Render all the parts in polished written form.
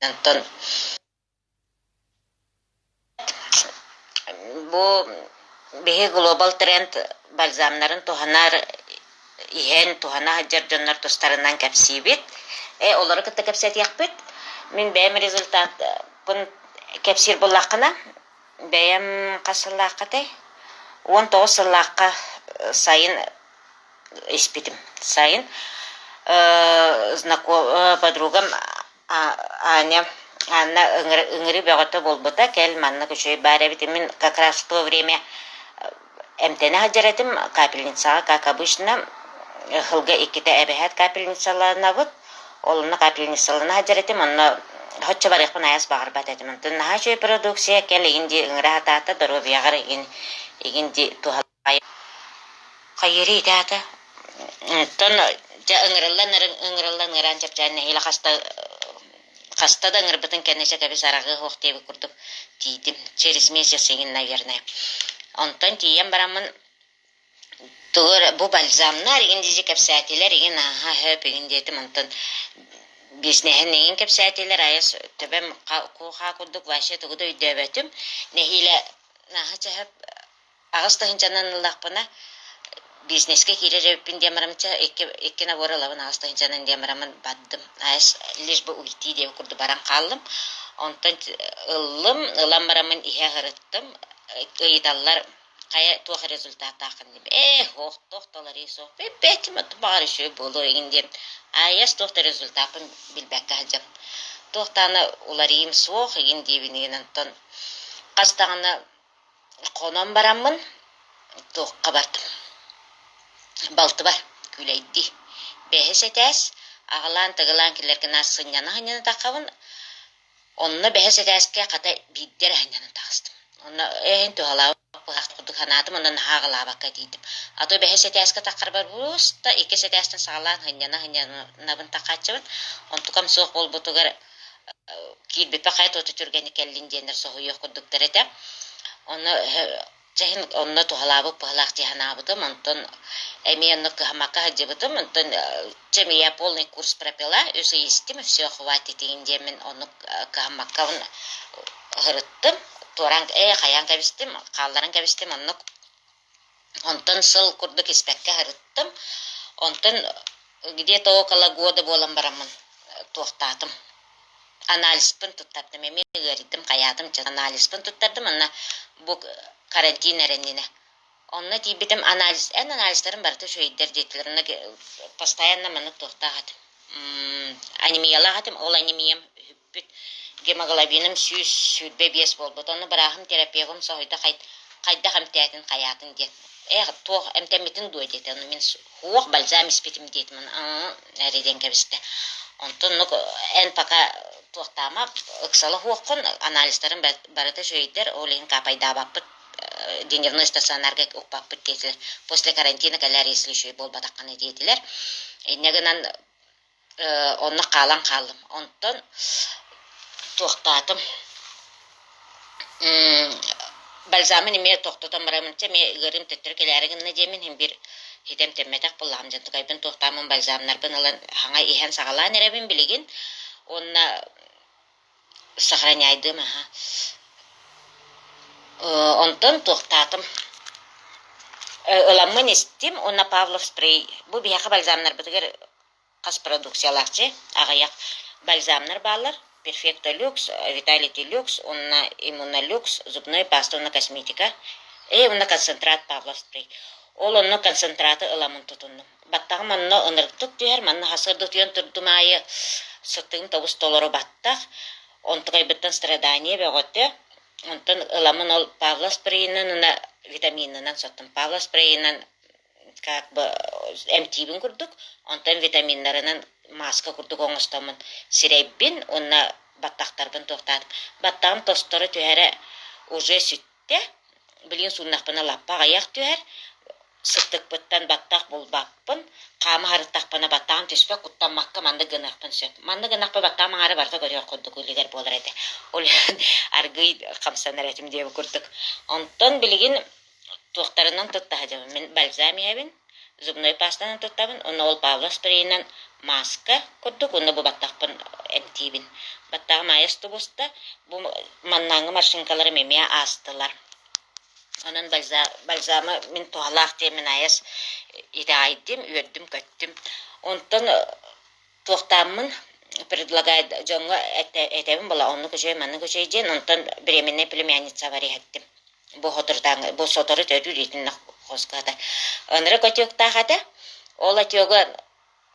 Онтон бу биһи Global Trend бальзамнарын туһанар иһэн туһана сылдьар дьоннор тустарынан кэпсиибит. Э, олору кытта кэпсэтиэхпит. Мин бэйэм результатпын кэпсиир буоллаххына, бэйэм хас сыллааххатай? 19 сыллаахха сайын испитим. Сайын подругам Аня Анна ыҥырыы бөҕөтө буолбута, кэл маннык үчүгэй баар эбит. Мин как раз в то время эмтэнэ сылдьар этим, капельницаҕа, как обычно, сылга иккитэ эбэһээт капельницаланабыт. Ол онно капельницалана сылдьар этим, онно соччо барыахпын айас баҕарбат этим. Онтон наһаа үчүгэй продукция, кэл игин дии ыҥыра сатаата, доруобуйаҕар игин игин дии туһалаайа. Хайыырый ити аата? Оттон дьэ ыҥырыллан ыҥырыллан ыҥыраан чэпчээн нэһиилэ хаста хаста да ыҥырбытын кэннэ чэ кэбис араҕыа суох диэбит курдук тиийдим. Через месяц игин, наверное. Онтон тиийэн бараммын тугу эрэ бу бальзамнар игин дии кэпсээтилэр игин ааһа хөп игин диэтим. Онтон бизнеһин игин кэпсээтилэр айас төбөм куохаа курдук вообще тугу да өйдөөбөтүм. Нэһиилэ наһаа чэһэп 8 тыһыынчанан ыллахпына, бизнескэ киирэр эбиппин диэн барамча, икки набор ылабын 8 тыһыынчанан диэн бараммын бардым. Айас лишь бы уйти диэбит курдук баран хааллым. Онтон ыллым, ылан бараммын иһэ сырыттым. Ыйыталлар, хайа туох результаттааххын диэн. Ээ, ох, туох да уларыйыы суох. Бэйэтим баҕар үчүгэй буолуо игин диэн. Айас туох да результаппын билбэккэ сылдьабын. Туох даҕаны уларыйыым суох игин диибин игин онтон хас даҕаны Хонон бараммын туохха бардым, балтыбар күүлэйдии. Бэһис этээс аҕалаан-тыгылаан кэлэргэ наар сынньана-сынньана таххабын, онно бэһис этээскэ хата биирдэ эрэ сынньанан таҕыстым. Онно эһин туһалаабыт быһах курдук санаатым, онно наһаа аҕалаабакка тиийдим. А то бэһис этээскэ таххарбар просто иккис этээстэн саҕалаан сынньана-сынньанабын таххааччыбын. Онтукам суох буолбутугар киирбиппэ хайа туота түргэнник кэллин диэннэр соһуйуох курдуктар этэ. Онно чэһин онно туһалаабыт быһалаах дии санаабытым. Онтон эмиэ онно кыһаммакка сылдьыбытым. Онтон чем я полный курс пропила, үс ый истим, все, хватит игин диэммин оннук кыһаммаккабын ыһырыттым. Туораан ээ хайаан кэбистим, хаалларан кэбистим оннук. Онтон сыл курдук испэккэ сырыттым. Онтон где-то около года буолан бараммын туохтаатым. Анализпын туттардым, эмиэ ыарыйдым, хайаатым, анализпын туттардым, онно бу карантин эрэ иннинэ. Онно тиийбитим анализ, эн анализтарым барыта үчүгэйдэр диэтилэр, онно постоянно маннык туохтаах этим. Анемиялаах этим, ол анемиям бүт гемоглобиным 125 буолбут. Ону бырааһым терапевым соһуйда хайдах эмтээтин хайаатын диэн. Ээх, туох эмтэммитин дуо диэтэ. Ону мин суох бальзам испитим диэтим. Эрэ диэн кэбистэ. Онтон оннук эн пока туохтаама ыксала суоххун, анализтарын барыта үчүгэйдэр, ол иһин капайдаабаппыт дневной стационарга укпаппыт диэтилэр. После карантина кэлээр если үчүгэй буолбатаххына диэтилэр. Инньэ гынан онно хаалан хааллым. Онтон туохтаатым бальзамын эмиэ тохтотон бараммын чэ эмиэ ыарыым төттөрү кэлээри гынна диэммин иһин биир хитэм тэммэтэх буоллаҕым дьон тукайбын туохтааммын бальзамнарбын ылан хаҥа иһэн саҕалаан эрэбин билигин уонна сохраняйдыым аха онтон туохтаатым ыламмын истим уонна Павлов спрей бу биһиэхэ бальзамнарбытыгар хас продукциялаахчы аҕыйах бальзамнар бааллар Perfecto Lux, Vitality Lux уонна Immunolux зубной паста уонна косметика ээ уонна концентрат Павлов спрей ол онно концентраты ыламмын тутуннум баттаҕым онно ынырыктык түһэр манна сарсыарда утуйан турдум аайы сытыым тобус толору баттах онтукайбыттан страдание бөҕөтө онтон ыламмын ол Павлов спрейинэн уонна витаминынан соттум Павлов спрейинэн как бы эмтиибин курдук, онтон витаминнарынан мааска курдук оҥостоммун сирэйбин уонна баттахтарбын туохтаатым. Баттаҕым тосторо түһэрэ уже сүттэ. Билигин сууннахпына лаппа аҕыйах түһэр. Сыттыкпыттан баттах булбаппын. Хаама сырыттахпына баттаҕым түспэт, куттаммакка маннык гыныахпын сөп. Маннык гынахпа баттаҕым аҥаара барыта көрүөх курдук үлүгэр буолар этэ. Ол иһин аргыый хамсанар этим диэбит курдук. Онтон билигин туохтарынан тутта сылдьабын. Мин бальзам иһэбин, зубной пастанан туттабын, уонна ол Павлов спрейинэн Мааска курдук уонна бу баттахпын эмтиибин. Баттаҕым айас тубуста, бу маннааҥҥы морщинкаларым эмиэ аастылар. Онон бальзамы мин туһалаах диэммин айас итэҕэйдим, үөрдүм-көттүм. Онтон туохтааммын предлагает дьоҥҥо этэбин була оннук үчүгэй, маннык үчүгэй диэн, онтон беременная племянницабар иһэттим. Бу соторутааҥы бу сотору төрүүр итиннэ хоско этэ. Ынырык отектаах этэ. Ол отега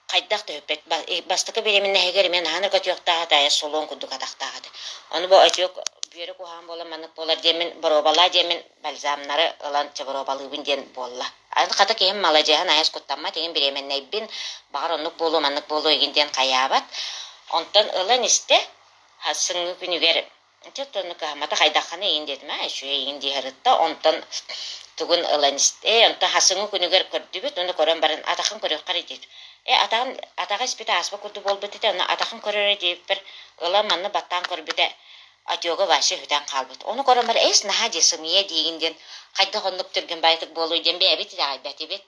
хайдах да өппөт. Бастакы беременноһыгар эмиэ наһаа наркотиктаах этэ, айа солуон курдук атахтаах этэ. Ону бу отек бүөрэ куһаҕан буолан маннык буолар диэммин боруобалаа диэммин бальзамнары ылан чэ боруобалыыбын диэн буолла. Аны хата киһим маладьыаһын айас куттаммат, игин беременнэйбин, баҕар оннук буолуо, маннык буолуо игин диэн хайаабат. Онтон ылан истэ, сарсыҥҥы күнүгэр Дьэ оттон кыһаммата хайдаххына иин диэтим ээ, үчүгэй иин дии сырытта. Онтон тугун ылан истэ, ээ онтон хасыҥҥы күнүгэр көрдүбүт, ону көрөн баран атахын көрүөххэ эрэ диэт. Ээ атаҕын атаҕа испитэ ааспыт курдук буолбут этэ, ону атахын көрөр эрэ диэбиппэр ылан манна баттаан көрбүтэ отёга вообще сүтэн хаалбыт. Ону көрөн баран эс наһаа дии сымыйа диигин диэн хайдах оннук түргэн баайытык буолуой диэн бэйэбит итэҕэйбэтибит.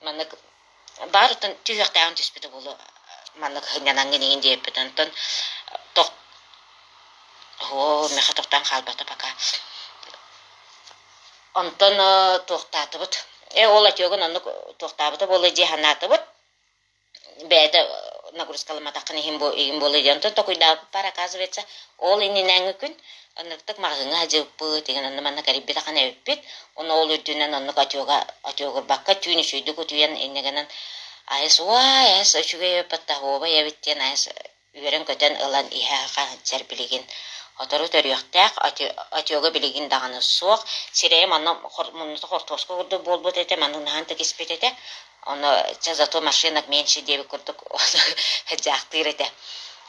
Маннык баар оттон түһүөхтээҕин түспүтэ буолуо маннык сынньанаҥҥын иҥин диэбиппит. Онтон тох Оо, миэхэ тохтоон хаалбата пока. Онтон туохтаатыбыт. Э, ол отёгун оннук туохтаабыта буолуо дии санаатыбыт. Бэйэтэ нагрузкаламматаххын иһин бу иһин буолуо диэн. Онтон токуйдаабыппар, оказывается, ол иннинээҥҥи күн ынырыктык маҕаһыыҥҥа сылдьыбыппыт, игин онно манна кэрийбит ахан эбиппит. Ону ол үрдүнэн оннук отёга отёгурбакка түүн үчүгэйдик утуйан инньэ гынан айас уай айас үчүгэй эбит таһуобай эбит диэн айас үөрэн-көтөн ылан иһэ-аһа сылдьар билигин сотору төрүөхтээх, отёга билигин даҕаны суох, сирэйэ манна муннута хортуоска курдук буолбут этэ, манна наһаан тигиспит этэ, ону чэ зато машинок меньше диэбит курдук сылдьаахтыыр этэ.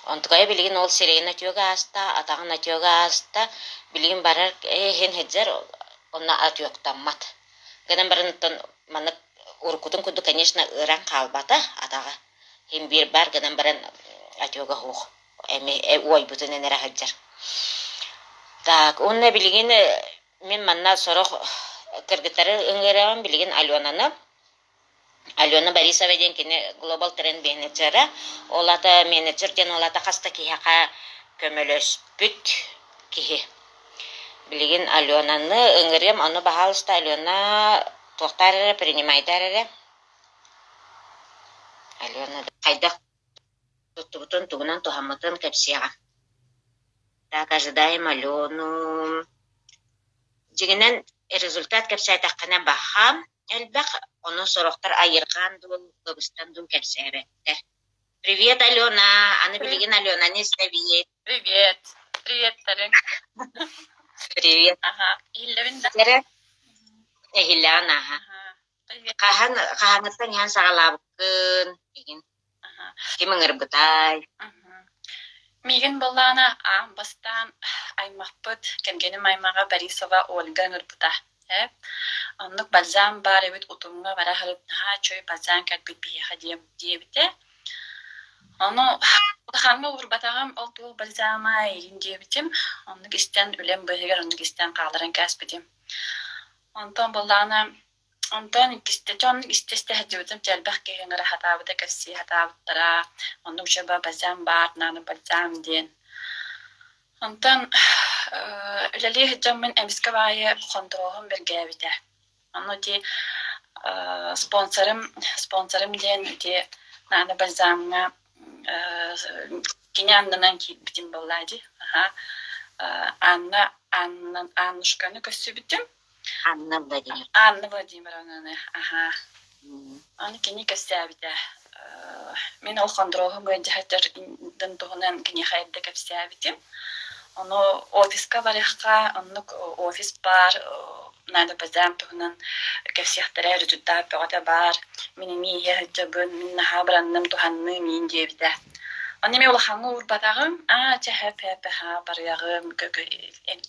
Онтукайа билигин ол сирэйин отёга ааста, атаҕын отёга ааста, билигин барар иһин сылдьар, онно отёктаммат. Гынан баран оттон маннык уруккутун курдук, конечно, ыран хаалбата атаҕа. Син биир баар гынан баран отёга суох эми уойбутунан эрэ сылдьар. Так, уонна билигин мин манна сорох кыргыттары ыҥырыаҕым билигин Аленаны. Алена Борисова диэн кини Global Trend менеджера. Ол ата менеджер диэн ол ата хас да киһиэхэ көмөлөспүт киһи. Билигин Аленаны ыҥырыам, ону баһаалыста Алена туохтаар эрэ, принимайдаар эрэ. Алена хайдах туттубутун, тугунан туһаммытын кэпсиэҕэ. Так, ожидаем Алену. Дьиҥинэн, результат кэпсээтэххинэ баһаам элбэх, ону сорохтор айырҕаан дуу, кыбыстан дуу кэпсээбэттэр. Привет, Алена! Аны билигин Аленаны истэбит. Привет. Приветтарыҥ. Привет. Аха. Иһиллэбин да? Эрэ? Иһиллэҕин аха. Хаһан хаһааҥҥыттан иһэн саҕалаабыккын игин ким ыҥырбытай? Миигин буоллаҕына аан бастаан аймахпыт, кэргэним аймаҕа Борисова Ольга ыҥырбыта. Ээ, оннук бальзам баар эбит утумҥа бара сырыт наһаа үчүгэй бальзам кэлбит биһиэхэ диэн диэбитэ. Ону улахаҥҥа уурбатаҕым, ол туох бальзама эйигин диэбитим. Оннук истэн үлэм быыһыгар оннук истэн хаалларан кээспитим. Онтон буоллаҕына Онтон иккистэ дьон истэ-истэ сылдьыбытым дьэ элбэх киһи ыҥыра сатаабыта, кэпсии сатаабыттара. Оннук учуоба бальзам баар, наада бальзам диэн. Онтон үлэлии сылдьаммын эмискэ баайы хонтуруолум бэргээбитэ. Ону ити спонсорым, спонсорым диэн ити наада бальзамҥа кини аннынан киирбитим буоллаа дии. Аһаа. Анна Анна Аннушканы көрсүбүтүм. Анна Владимировна. Анна Владимировнаны, аһаа. Аны кини кэпсээбитэ. Мин ол хондуруоһум ыалдьаһытын туһунан киниэхэ эрдэ кэпсээбитим. Ону офиска барыахха, оннук офис баар, надо базам туһунан кэпсиэхтэрэ, результат бөҕөтө баар. Мин эмиэ иһэ сылдьабын, мин наһаа баранным, туһанным иин диэбитэ. Аны эмиэ улахаҥҥа уурбатаҕым, аа чэ хэп хэп аһаа барыаҕым,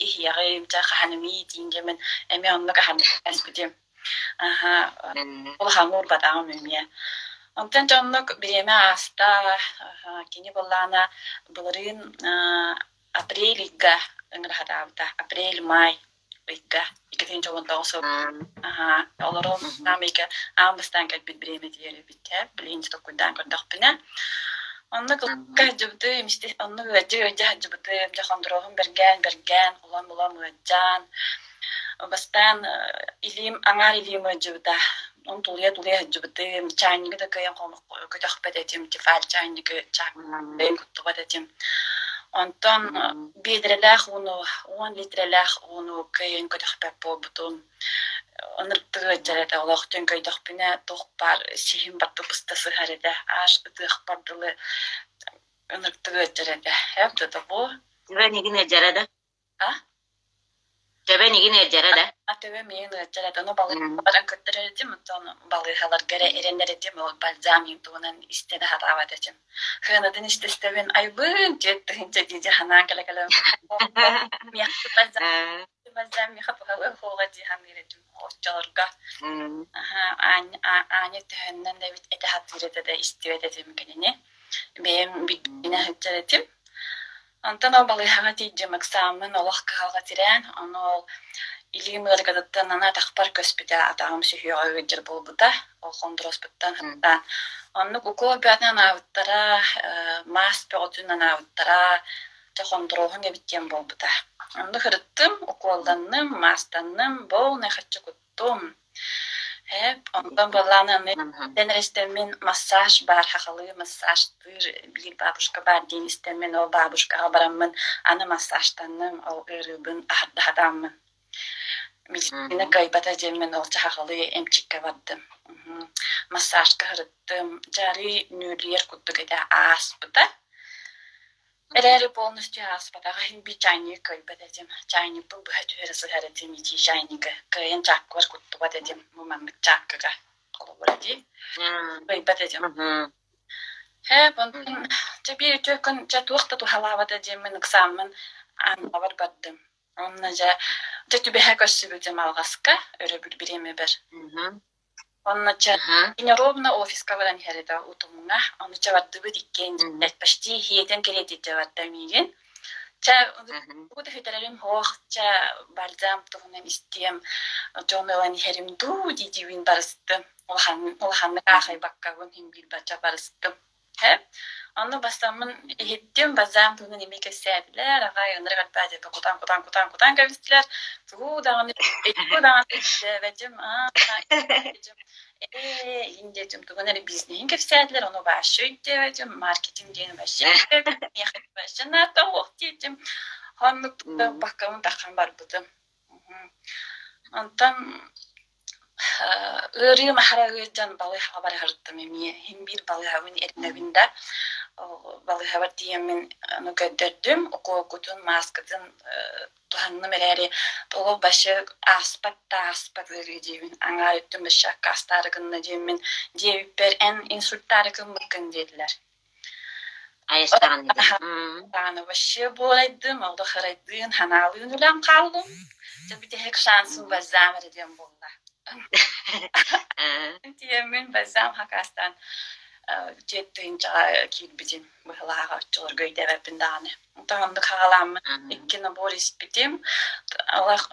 иһиэҕим, чэ хаһан эмиий диин диэмин эмиэ оннук аһан эспитим. Аһа, улахаҥҥа уурбатаҕым эмиэ. Онтон дьэ оннук бириэмэ ааста, кини былаана былырыын апрель ыйга ыҥыраһатаабыта, апрель-май. ыйга 2019 сыл аһаа олорон аам ыйга аан бастаан кэлбит бириэмэтигэр эбит билигин толкуйдаан көрдөхпүнэ онно кылка сылдьыбытым онно ыалдьа ыалдьа сылдьыбытым дьэ хондуруоһум бэргээн бэргээн улам улам ыалдьаан бастаан илиим аҥаар илиим ыалдьыбыта Ону тулуйа-тулуйа сылдьыбытым, чаанньыгы да кыайан көтөхпөт этим, тефаль чаанньыгы чаанньыгы куттубат этим. Онтон биэдэрэлээх ууну, 10 литрэлээх ууну кыайан көтөхпөт буолбутум. Ынырыктык ыалдьар этэ, олох төҥкөйдөхпүнэ туох баар сиһим барыта быста сыһар этэ, аж ытыахпар дылы ынырыктык ыалдьар этэ. Эп до того. Төбөн игин ыалдьара да? А? Төбөн игин ыалдьара да? А төбөм миигин ыалдьар этэ, ону балыыһаҕа баран көрдөрөр этим, оттон балыыһаларга эрэ эрэнэр этим, ол бальзам туһунан истэ да сатаабат этим. Сыанатын истэ-истэбин айбыын 4000 дии санаан кэлэ-кэлэ миэхэ бальзам бальзам миэхэ туһалыа суоҕа дии саныыр этим оччолорго. Аня төһөннөн да эбит этэ сатыыр этэ да истибэт этим кинини. Бэйэм билбинэ сылдьар этим. Онтон ол балыыһаҕа тиийдим, ыксааммын олох кыһалҕа тирээн, ону ол илиим ыарыкатыттан аны атахпар көспүтэ, атаҕым сүһүөҕэ ыалдьар буолбута, ол хондуруоспуттан сыттаан. Оннук укуол бөҕөтүн анаабыттара, маас бөҕөтүн анаабыттара, дьэ хондуруоһуҥ эбит диэн буолбута. Оннук ырыттым, укуолланным, маастанным, полный хаччы куттум. Эп, онтон буоллаҕына аны эн эрэ истэммин массаж баар, сахалыы массажтыыр биир бабушка баар диэн истэммин, ол бабушкаҕа бараммын аны массажтанным, ол ыарыыбын аһарда сатааммын. Медицина кыайбата диэммин ол сахалыы эмчиккэ бардым. Массажка сырыттым. Дьэ арыый нүөлүйэр курдук этэ ааспыта. Эрээри полностью ааспатаҕа иһин биир чайник кыайбат этим. Чайникпын быһа түһэрэ сыһар этим итии чайнигы. Кыайан чааккабар куттубат этим бу маннык чааккыга. Холобура дии. Кыайбат этим. Һээ, онтон чэ биир үтүө күн чэ туох да туһалаабата диэммин ыксааммын Аннабар бардым. Онно дьэ дьэ түбэһэ көрсүбүтүм алҕаска өрөбүл бириэмэбэр. Онно чэ ровно офиска баран иһэр этэ утумҥа. Ону чэ бардыбыт иккиэн почти иһиэтэн кэриэтэ барда миигин. Чэ тугу да сүтэрэрим суох, чэ бальзам туһунан истиэм, дьон ылан иһэрим дуу дии-диибин барыстым. Улахан улаханнык аахайбаккабын иһин биир бачча барыстым. Һэ? Онно бастаммын иһиттим, бальзам туһунан эмиэ кэпсээтилэр, аҕай ынырык Аркадьевка кутан-кутан кутан-кутан кэбистилэр. Тугу даҕаны тугу даҕаны өйдөөбөтүм, аа ээ иһин диэтим, тугун эрэ бизнеһин кэпсээтилэр, ону вообще өйдөөбөтүм, маркетинг диэн вообще өйдөөбөтүм, миэхэ вообще наада суох диэтим. Оннук баккабын таххан барбытым. Онтон ыарыым аһара ыалдьан балыыһаҕа бара сырыттым эмиэ. Иһин биир балыыһабын эрэнэбин да, балыыһабар тиийэммин ону көрдөрдүм, укуолгутун, мааскатын туһанным эрээри, ол вообще ааспат да ааспат ыарыы диибин, аҥаар өттүм вообще аккаастаары гынна диэммин, диэбиппэр эн инсультаары гыммыккын диэтилэр. Айастаҕын Даҕаны вообще буолайдым, олох ырайдыын, ханаалыын үлэм хааллым. Дьэ бүтэһик шансым бальзам эрэ диэн буолла. Тиэммин бальзам хакаастаан дьиэт тыһыынчаҕа киирбитим быһылааҕа оччолорго өйдөөбөппүн даҕаны. Онтон оннук хаҕалааммын икки набор испитим. Олох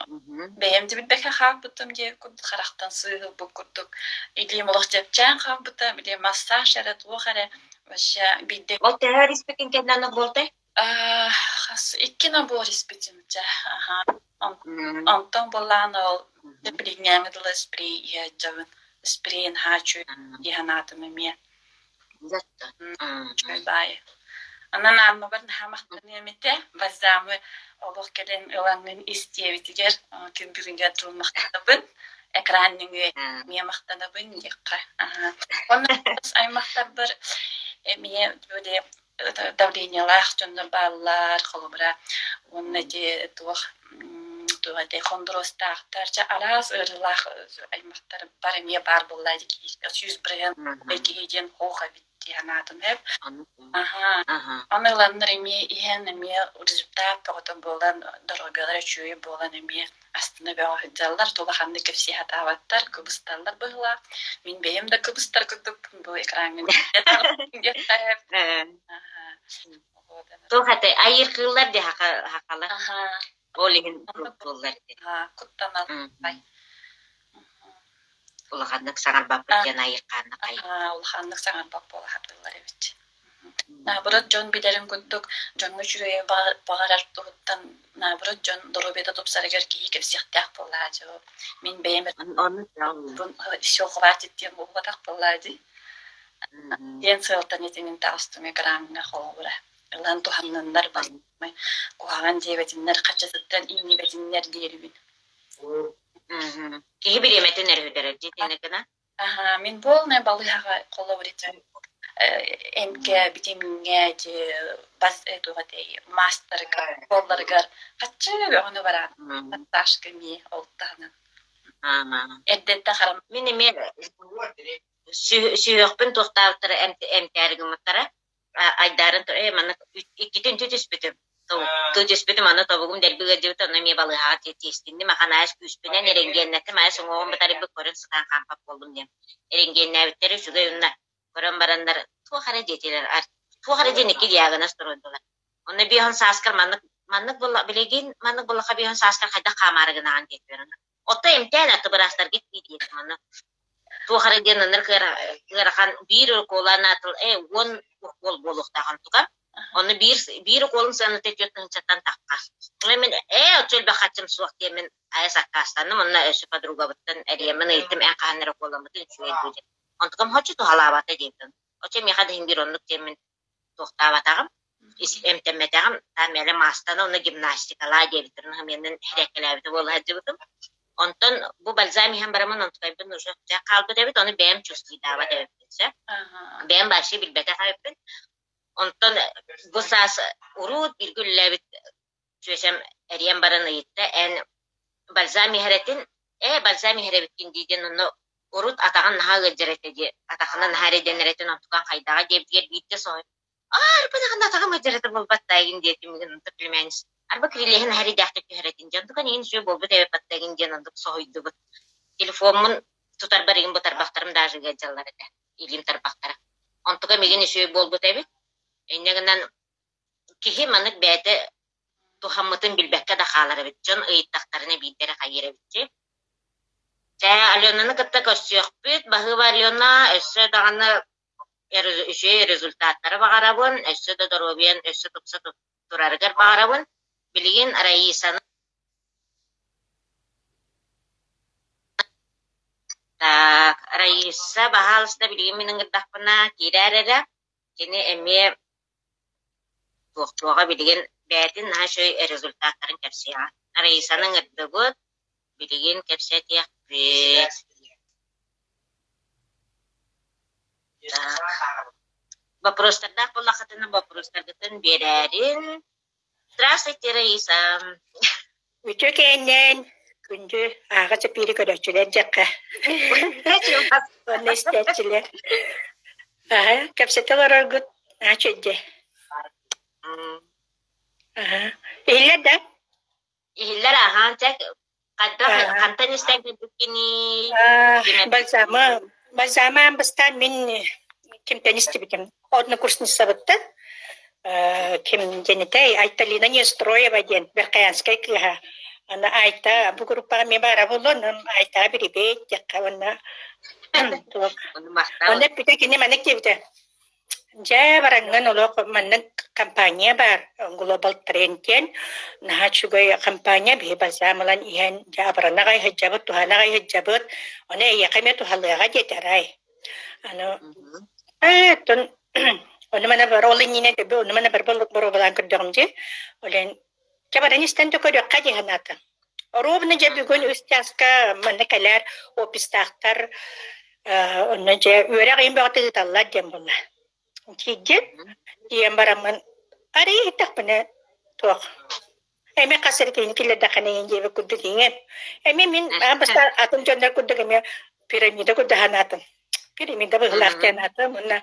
бэйэм да билбэккэ хаалбытым диэ курдук харахтан сыыһылбыт курдук. Илиим олох чэпчээн хаалбыта, били массаж эрэ туох эрэ вообще биирдэ Ол төһө испитин кэннэ оннук буолтай? Хас икки набор испитим дьэ аха. Онтон былаан ол билиҥҥээҥи дылы спрей иһэ сылдьабын. Спрейин хаачуй дии санаатым эмиэ. Үчүгэй баайы. Онон Аннабар наһаа махтаныам этэ. Бальзамы олох кэлэн ылаҥҥын ис диэбитигэр күн бүгүнүгэр дылы махтанабын. Экран нөҥүө эмиэ махтанабын диэххэ. Онно аймахтарбар эмиэ били давлениелаах дьоннор бааллар, холобура, уонна ити туох туох этэй хондуруостаахтар, чэ араас ыарыылаах аймахтар бар эмиэ баар буолла 100% киһи диэн хоох эбит дии санаатым эп. Аха. Аны ыланнар эмиэ иһэн эмиэ результат бөҕөтө буолан, доруобуйалара үчүгэй буолан эмиэ астына бөҕө сылдьаллар, улаханнык кэпсии сатаабаттар, кыбысталлар быһыылаах. Мин бэйэм да кыбыстар курдукпун бу экраҥҥа Туох этэй айыыр кыыллар дии хахалар. Ол иһин Оннук туоллар ити. Куттанал. Улаханнык саҥарбаппыт диэн айыккаанна хайа. Улаханнык саҥарбат буола сатыыллар эбит. Наоборот, дьон билэрин курдук, дьоҥҥо үчүгэйи баҕарар туһуттан, наоборот, дьон доруобуйата тупсарыгар киһи кэпсиэхтээх буоллаҕа дьэ. Мин бэйэм все хватит диэн буолбатах буоллаа дии. Диэн сыалтан итинин таҕыстым экраҥҥа холобура. Ылан туһанныннар барыммай, куһаҕан диэбэтиннэр, хаччатыттан иҥнибэтиннэр диэрибин. Киһи бириэмэтин өрүһүтэрэр дии итинник гына. Аһаа, мин полная балыыһаҕа холобур ити эмкэ, битэмииҥҥэ ити бас туох этэй маастарга, буолларыгар хаччы бөҕөнү бараан массажка эмиэ ол таһынан. Эрдэттэн харам Мин эмиэ сүһүөхпүн туохтаабыттара эмтээри гыммыттара айдаарын ээ маннык иккитин түспүтүм түспүтүм аны тобугум дэлби ыалдьыбыта онно эмиэ балыыһаҕа тиэстинним ахан аайыс күүспүнэн эрэнгиэннэттим аайыс уҥуоҕум бытарыйбыт көрөн сытан хаампат буоллум диэн эрэнгиэннээбиттэрэ үчүгэй уонна көрөн бараннар туох эрэ диэтилэр туох эрэ диэн икки диагноз туруордулар онно биэһон сааскар маннык маннык буолла билигин маннык буоллахха биэһон сааскар хайдах хаамаары гынаҕын диэтилэр Отто эмтээн аты быраастарга тиийдиэтим аны. Туох эрэ диэн ынырык ыарахан биир укуолаан аатыл ээ 10 укуол буолуохтаах онтука. Ону биир биир укуолун сыаната 4 тыһыынчаттан тахха. Мин ээ оччо элбэх хаччым суох диэммин айас аккаастанным онно өссө подругабыттан эрийэммин ыйыттым эн хаһан эрэ укуоламмытын үчүгэй дуу диэн. Онтукам хоччу туһалаабата диэбитим. Оччо миэхэ да иһин биир оннук диэммин туохтаабатаҕым, эмтэммэтэҕим, там элэ маастана уонна гимнастикалаа диэбиттэрин иһин эрэккэлээбитэ буола сылдьыбытым. Онтон бу бальзам иһэн бараммын онтукайбын уже хаалбыт эбит, ону бэйэм чувствуйдаабат эбиппин сөп. Бэйэм вообще билбэтэх эбиппин. Онтон бу саас уруут бииргэ үлэлээбит Чүөчэм эрийэн баран ыйытта, эн бальзам иһэрэтин, ээ бальзам иһэр эбиккин дии диэн онно урут атаҕын наһаа ыалдьар этэ дии, атахына наһаа эрэйдэнэр этин онтукан хайдаҕа диэбитигэр биирдэ соһуй аа арба атаҕым ыалдьар этэ буолбат да диэтим онто племянница арба крилеһин наһаа эрэйдээхтик түһэр этин дьэ онтукан игин үчүгэй буолбут эбит игин диэн оннук соһуйдубут телефоммун тутарбар игин бу тарбахтарым даже ыалдьаллар этэ илиим тарбахтара онтукам игин үчүгэй буолбут эбит инньэ гынан Киһи маннык бэйэтэ туһаммытын билбэккэ да хаалар эбит, дьон ыйыттахтарына биирдэ эрэ хайыыр эбит Чэ, Аленаны кытта көрсүөхпүт. Баһыыба Алена, өссө даҕаны үчүгэй результаттары баҕарабын, өссө да доруобуйан өссө тупса турарыгар баҕарабын. Билигин Раисаны Так, Раиса, баһаалыста билигин мин ыҥырдахпына киирээр эрэ. Кини эмиэ Туохтуоҕа билигин бэйэтин наһаа үчүгэй результаттарын кэпсиэҕэ. Раисаны ыҥырдыбыт, билигин кэпсэтиэхпит. Так. Вопростардаах буоллаххытына вопростаргытын биэрээрин. Здравствуйте, Раиса. Үтүө кээннээн күндү ааҕа чэпиири көрөөччүлэр дьэххэ уонна истээччилэр. Аһа, кэпсэтэ олороргут наһаа үчүгэй. Аһа. Иһиллэр да? Иһиллэр аһаан чэ хайдах хантан истэн кэлбиккиний? Бальзамы бальзамы аан бастаан мин кимтэн истибитим однокурсницабыттан ким диэн этэй Айталина Нестроева диэн Верхоянскай кыыһа аны Айта бу группаҕа эмиэ баара буолуо онон Айтаҕа бирибиэт диэххэ уонна онно эппитэ кини маннык диэбитэ Дьэ, бараҥҥын олох маннык компания баар, Global Trend диэн наһаа үчүгэй компания, биһи бальзам ылан иһэн дьэ абырана аҕай сылдьабыт, туһана аҕай сылдьабыт, ону эйиэхэ эмиэ туһалыаҕа диэтэ арай. Аны ээ оттон ону маны бары ол иннинэ төбө ону маны бары боруобалаан көрдөҕүм дии. Ол иһин Чэ баран истэн да көрүөххэ дии санаатым. Оруобуна дьэ бүгүн үс чааска манна кэлэр офистаахтар онно дьэ үөрэх ыйын бөҕөтө ыыталлар диэн буолла. Тиийдим, тиийэн бараммын арыый иһиттэхпинэ туох эмиэ хас эрэ киһини киллэрдэххинэ иҥин диэбит курдук иҥэн. Эмиэ мин аан бастаан атын дьоннор курдук эмиэ пирамида курдук санаатым. Пирамида быһыылаах диэн аатым уонна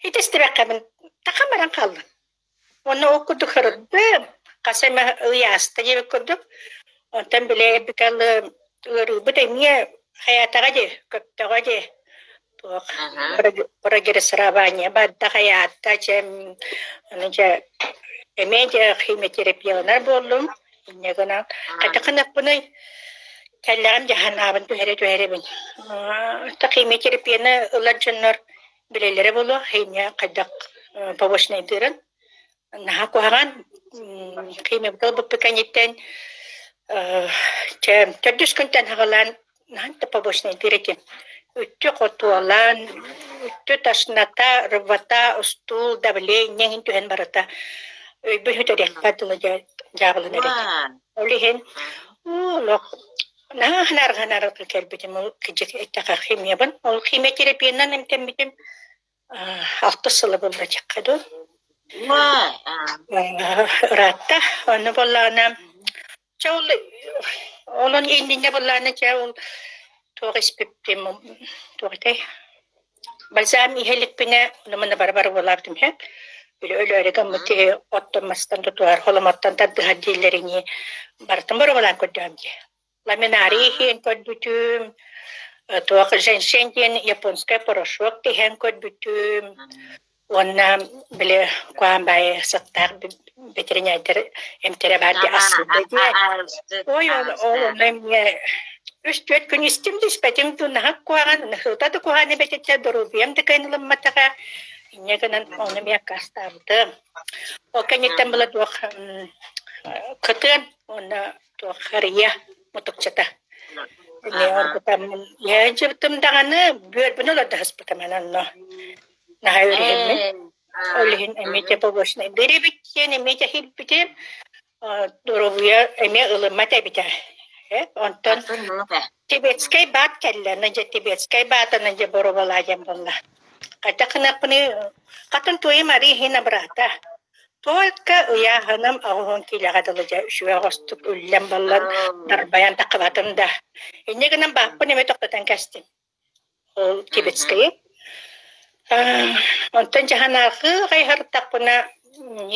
ити истибэххэ тахан баран хааллым. Уонна ол курдук сырыттым, хас эмэ ый ааста диэбит курдук. Онтон били эпикалы ыарыыбыт эмиэ хайаатаҕа дии, көптөҕө дии. Туох прогрессирование барда хайаатта дьэ, аны дьэ эмиэ дьэ химиотерапияланар буоллум. Инньэ гынан хайдах гыныахпыный? Кэллэҕим дьаһанаабын түһэрэ-түһэрэбин. Химиотерапияны ылар дьоннор билэллэрэ буолуо, химия хайдах побочнайдыырын. Наһаа куһаҕан химиябыт ылбыппыт кэнниттэн чэ төрдүс күнтэн саҕалаан наһаа да побочнайдыыр этим. Үттү хотуолаан, үттү тошнота, рвота, устуул, давление иһин түһэн барыта өйбүн сүтэриэхпэр дылы дьаабыланар этим. Ол иһин олох наһаа ханаарҕанаарга кэлбитим ол кыдьык эттэхэ химиябын. Ол химиотерапиянан эмтэммитим алтыс сыла буолла диэххэ дуу. Ыраатта. Онно буоллаҕына чэ ол онон иннинэ буоллаҕына чэ ол туох испиппин туох этэй бальзам иһэ иликпинэ ону-маны бары-бары буолаабытым иһэ. Били өлөөрү гыммыт киһи оттон мастан тутуһар, холомоттон тардыһар дииллэринии барытын боруобалаан көрдөһөм дии. Ламинарий иһин көрбүтүм, туох женьшень диэн японскай порошок тиһэн көрбүтүм уонна били куһаҕан баайы сыттаах бэтэринээрдэр эмтэрэ баар дии ассыыта диэн. Ой, ол онно эмиэ үс-түөрт күн истим да испэтим дуу наһаа куһаҕан, ыһыыта да куһаҕан эбэтэ доруобуйам да кыайан ылымматаҕа. Инньэ гынан ону эмиэ аккаастаабытым. Ол кэнниттэн была туох кытыан уонна туох харыйа мутукчата. Эмиэ оргутаммын иһээдьибитим даҕаны бүөрбүн олордоһуспутум онно. Наһаа өрүһүммүн. Ол иһин эмиэ те побочнай эбит диэн эмиэ тэһийбитим. Доруобуйа эмиэ ылыммат эбитэ. Онтон тибетскэй баат кэллэ. Дьэ тибетскэй баатынан дьэ боруобалаа диэн буолла. Хайдах гыныахпыный хатын туойум арыы иһин абыраата. Только ыйааһыным 80 киилэҕэ дылы дьэ үчүгэй оҕостук үллэн баллан дарбайан таххыбатым да. Инньэ гынан бааппын эмэ тохтотон кэстим. Ол Тибетскэйи. Онтон дьаһанаахы хайһартахпына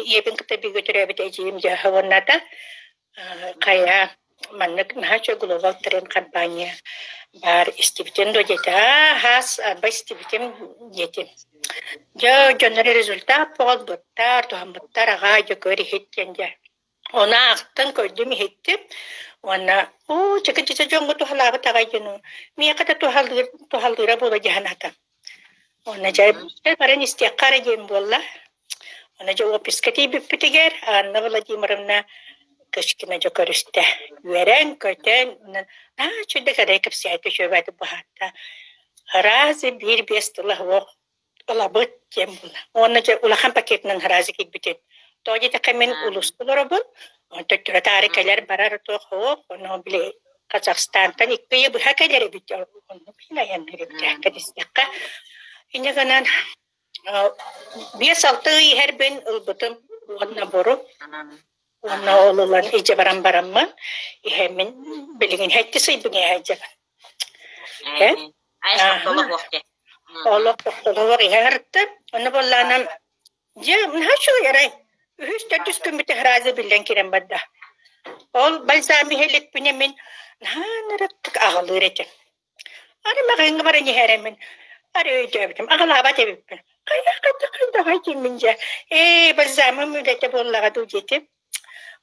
ийэбин кытта бииргэ төрөөбүт эдьиийим дьаһа уонната хайа маннык наһаа үчүгэй глобал тренд компания баар истибитин дуо диэтэ хаас арба истибитим диэтим дьэ дьоннор результат буолбуттар туһаммыттар аҕаа дьэ көр иһит диэн дьэ ону аахтан көрдүм иһиттим уонна оо чэкэ-чэчэ дьоҥҥо туһалаабыт аҕай диэн миэхэ да туһалыыр туһалыыра буола дии санаатым Уонна дьэ баран истиэххэ эрэ диэн буолла. Уонна дьэ офиска тиийбиппитигэр Анна Владимировна Кычкина дьэ көрүстэ. Үөрэн-көтөн, аа үчүгэй кэрэ кэпсээтэ үчүгэйдик быһаарда. Разы биир-биэс тыла суох ылабыт диэн буолла. Уонна дьэ улахан пакетынан разы киирбитин. Тоҕо диэтэххэ мин улууска олоробун, төттөрү-таары кэлэр-барар туох суох, ону били Казахстантан икки ыйы быһа кэлэр эбит, оннук иһин айанныыр эбит кэтэстэххэ. Инньэ гынан 5-6 ый иһэрбин ылбытым уонна бору уонна ол ылан ije баран бараммын иһэммин билигин хэттис ыйбын иһээдьэбин. Олох тохтолоһуох иһэ сырыттым. Ону буоллаанам Дьэ, наһаа үчүгэй арай. Үһүс, төрдүс күммүт сразу биллэн киирэн барда. Ол бальзам иһэликпинэ мин наһаа ынырыктык аҕылыыр этим. Ары маҕаһыыҥҥа баран иһэрэммин, ары өйдөөбүтүм, аҕылаабат эбиппин. Хайдах хайдах хайдаҕай диэммин дьэ, ээ, бальзамым үлэтэ буоллаҕа дуу диэтим.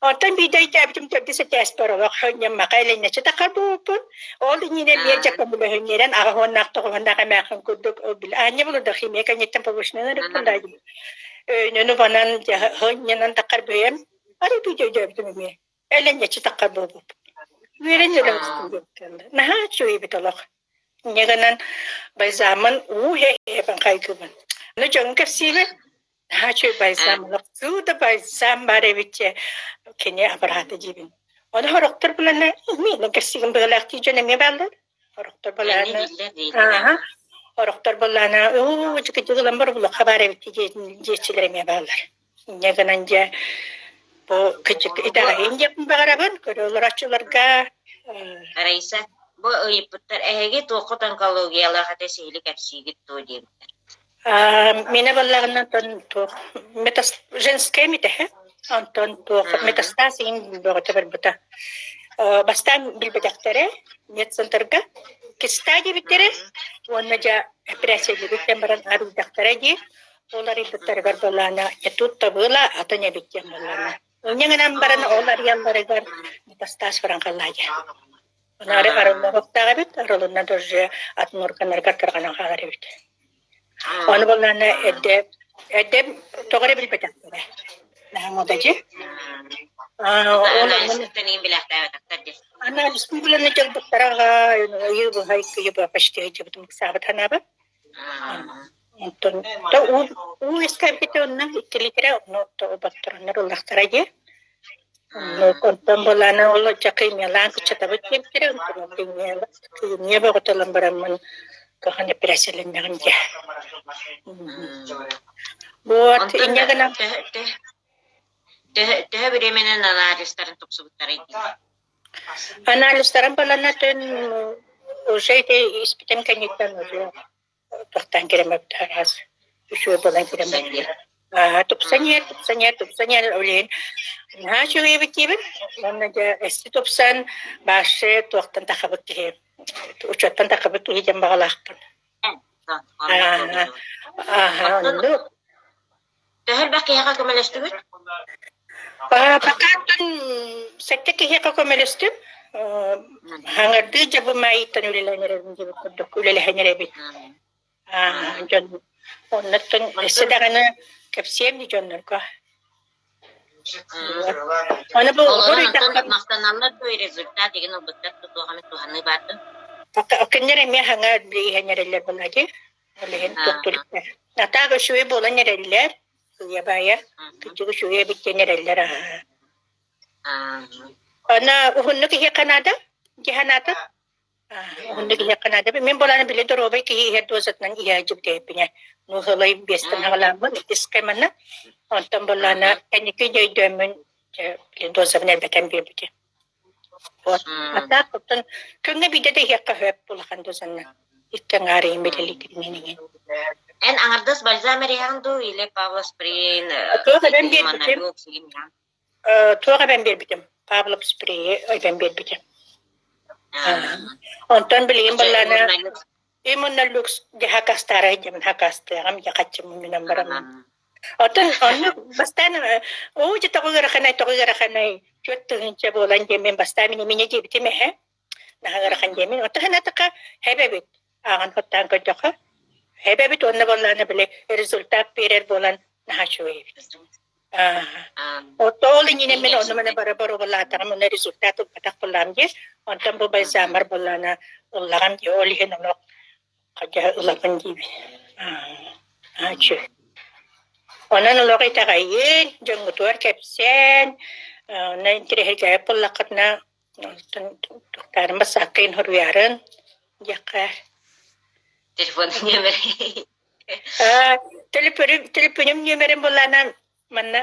Онтон биирдэ өйдөөбүтүм төрдүс этээспэр олох ньаммаха элэҥнэччи тахар буолбуппун. Ол иннинэ эмиэ дьэ көмөлөһүннэрэн аҕыс уоннаах тоҕуһуннаах эмээхсин курдук аанньа булурда химия кэнниттэн повышенный ырыппын дии. Өйүнэн убанан дьэ һынньанан таххар бэйэм арай биирдэ өйдөөбүтүм эмиэ элэҥнэччи таххар буолбуппун. Үөрэн үөрэн Наһаа үчүгэй эбит олох. Инньэ гынан бальзамын уу иһэ-иһэбин хайгыыбын. Аны дьоҥҥо кэпсиибин Наһаа үчүгэй бальзам олохтуу да бальзам баар эбит дьэ кини абыраата диибин. Ону сорохтор булана миэнэ кэпсиигин быһыылаах дии дьон эмиэ бааллар. Сорохтор булана ааһа сорохтор булана оо дьикидьик ылан бар булахха баар эбит диэччилэр эмиэ бааллар. Инньэ гынан дьэ бу кычык итэҕэйин диэппин баҕарабын көрө олороччуларга Раиса, бу ыйыппыттар эһиги туоххут онкологиялаах этэ сиһили кэпсиигит дуо диэбиттэр. Миэнэ буоллаҕына онтон туох женская митэһэ онтон туох метастаз иҥин бөҕөтө барбыта. Бастаан билбэтэхтэрэ медцентрга киста диэбиттэрэ уонна дьэ эпэрээссийэлиибит баран арыйдахтара дии. Ол арыйбыттарыгар буоллаҕына тут табыла атын эбит диэн буоллаҕына. Инньэ гынан баран ол арыйалларыгар метастаз баран хаалла дьэ. Аны арыллыбыттаах эбит, арылынна да уже атын органнарыгар тарҕанан хаалар эбит. Ону буоллаҕына эрдэ эрдэ тоҕо эрэ билбэтэхтэрэ. Наһаа модадьы. Ол Анализтан иин билээхтээбэтэхтэр дии. Анализпын билэн дьалбыттара ыйы быһа икки ыйы почти сылдьыбытым ыксаабыт санаабыт. Онтон уу уу үөскээбитэ онно 2 литра онно боттороннор ыллахтара дии. Онтон былаана ол дьакыймалаан кыччатабыт диэбиттэрэ, онтон кыымньа бөҕөтө ылан бараммын кыхан эпэрээссийэлэннэҕим дии. Вот Онтон инньэ гынан төһө төһө төһө бириэмэнэн анализтарын тупсубуттарый дии? Анализтарын баланатын уже ити испитим кэнниттэн уже тохтоон киирэммэт араас үчүгэй буолан киирэммэт. Аа тупсан иһэр, тупсан иһэр, тупсан иһэр ол иһин наһаа үчүгэй эбит диибин. Уонна дьэ эсти тупсан башы туохтан тахабыт киһи учуоттан тахабыт киһи диэн баҕалаахпын. Аа аа оннук. Төһө элбэх киһиэхэ көмөлөстүгүт? Пока сэттэ киһиэхэ көмөлөстүм. Хаҥардыы дьабымаайыттан үлэлээн эрэбин диэбит курдук үлэлэһэн эрэбит. Дьон оннуттан өссө даҕаны кэпсиэм дии дьоннорго. Аны бу Олорон онтон махтаналлар дуо результат деген ылбыттар туох эмит туһаныы баар дуо? Кинилэр эмиэ хаҥа иһэн эрэллэр буолла дии. Ол иһин туохтур Атаак үчүгэй буолан эрэллэр, сыыйа-баайа, кырдьык үчүгэй эбит диэн эрэллэр аһаа. Ана уһуннук иһиэххэ наада, дии санаатым. Уһуннук иһиэххэ наада. Мин буолааны били доруобай киһи иһэр дозатынан иһээдьи бүтэйбинэ. Ну, һылай биэстэн хаҕалааммын, иккискэ манна. Онтон буоллаана кэнники өйдөөммүн, били дозабын элбэтэн биэрбитим. Вот. А так оттон күҥҥэ биирдэ да иһиэххэ сөп улахан дозанна. Икки аҥаар иһин билэлиитинэн иҥин. Эн аҥардас бальзам эриһэҕин дуу или Павлов спрейн Туох эбэн биэрбитим? Туох эбэн биэрбитим? Павлов спрейи эбэн биэрбитим. Онтон билигин былаана Именно люкс дьэ хакастаарай диэмин хакастыаҕым дьэ хаччым мунньунан бараммын. Оттон оннук бастаан оо дьэ тоҕо ыараханай тоҕо ыараханай 4000 буолан диэммин бастаан мин иминэ диэбитим эһэ наһаа ыарахан диэмин. Оттон санаатахха хэбэбит ааҕан хоттоон көрдөххө хэбэбит уонна буоллаҕына били результат биэрэр буолан наһаа үчүгэй эбит. Отто ол иннинэ мин ону маны бары боруобалаатаҕым уонна результат ылбатах буоллаҕым дии. Онтон бу бальзаммар буоллаҕына ыллаҕым дии, ол иһин ону хайдах ылабын диибин. Аачы. Онон олох итэҕэйин, дьоҥҥутугар кэпсээн, онно интэриэһиргээбит буоллаххытына, онтон туохтаарын бассааккайын хоруйаарын диэххэ. Телефон нүөмэрэ. Төлөпүнүм төлөпүнүм нүөмэрин булаанан манна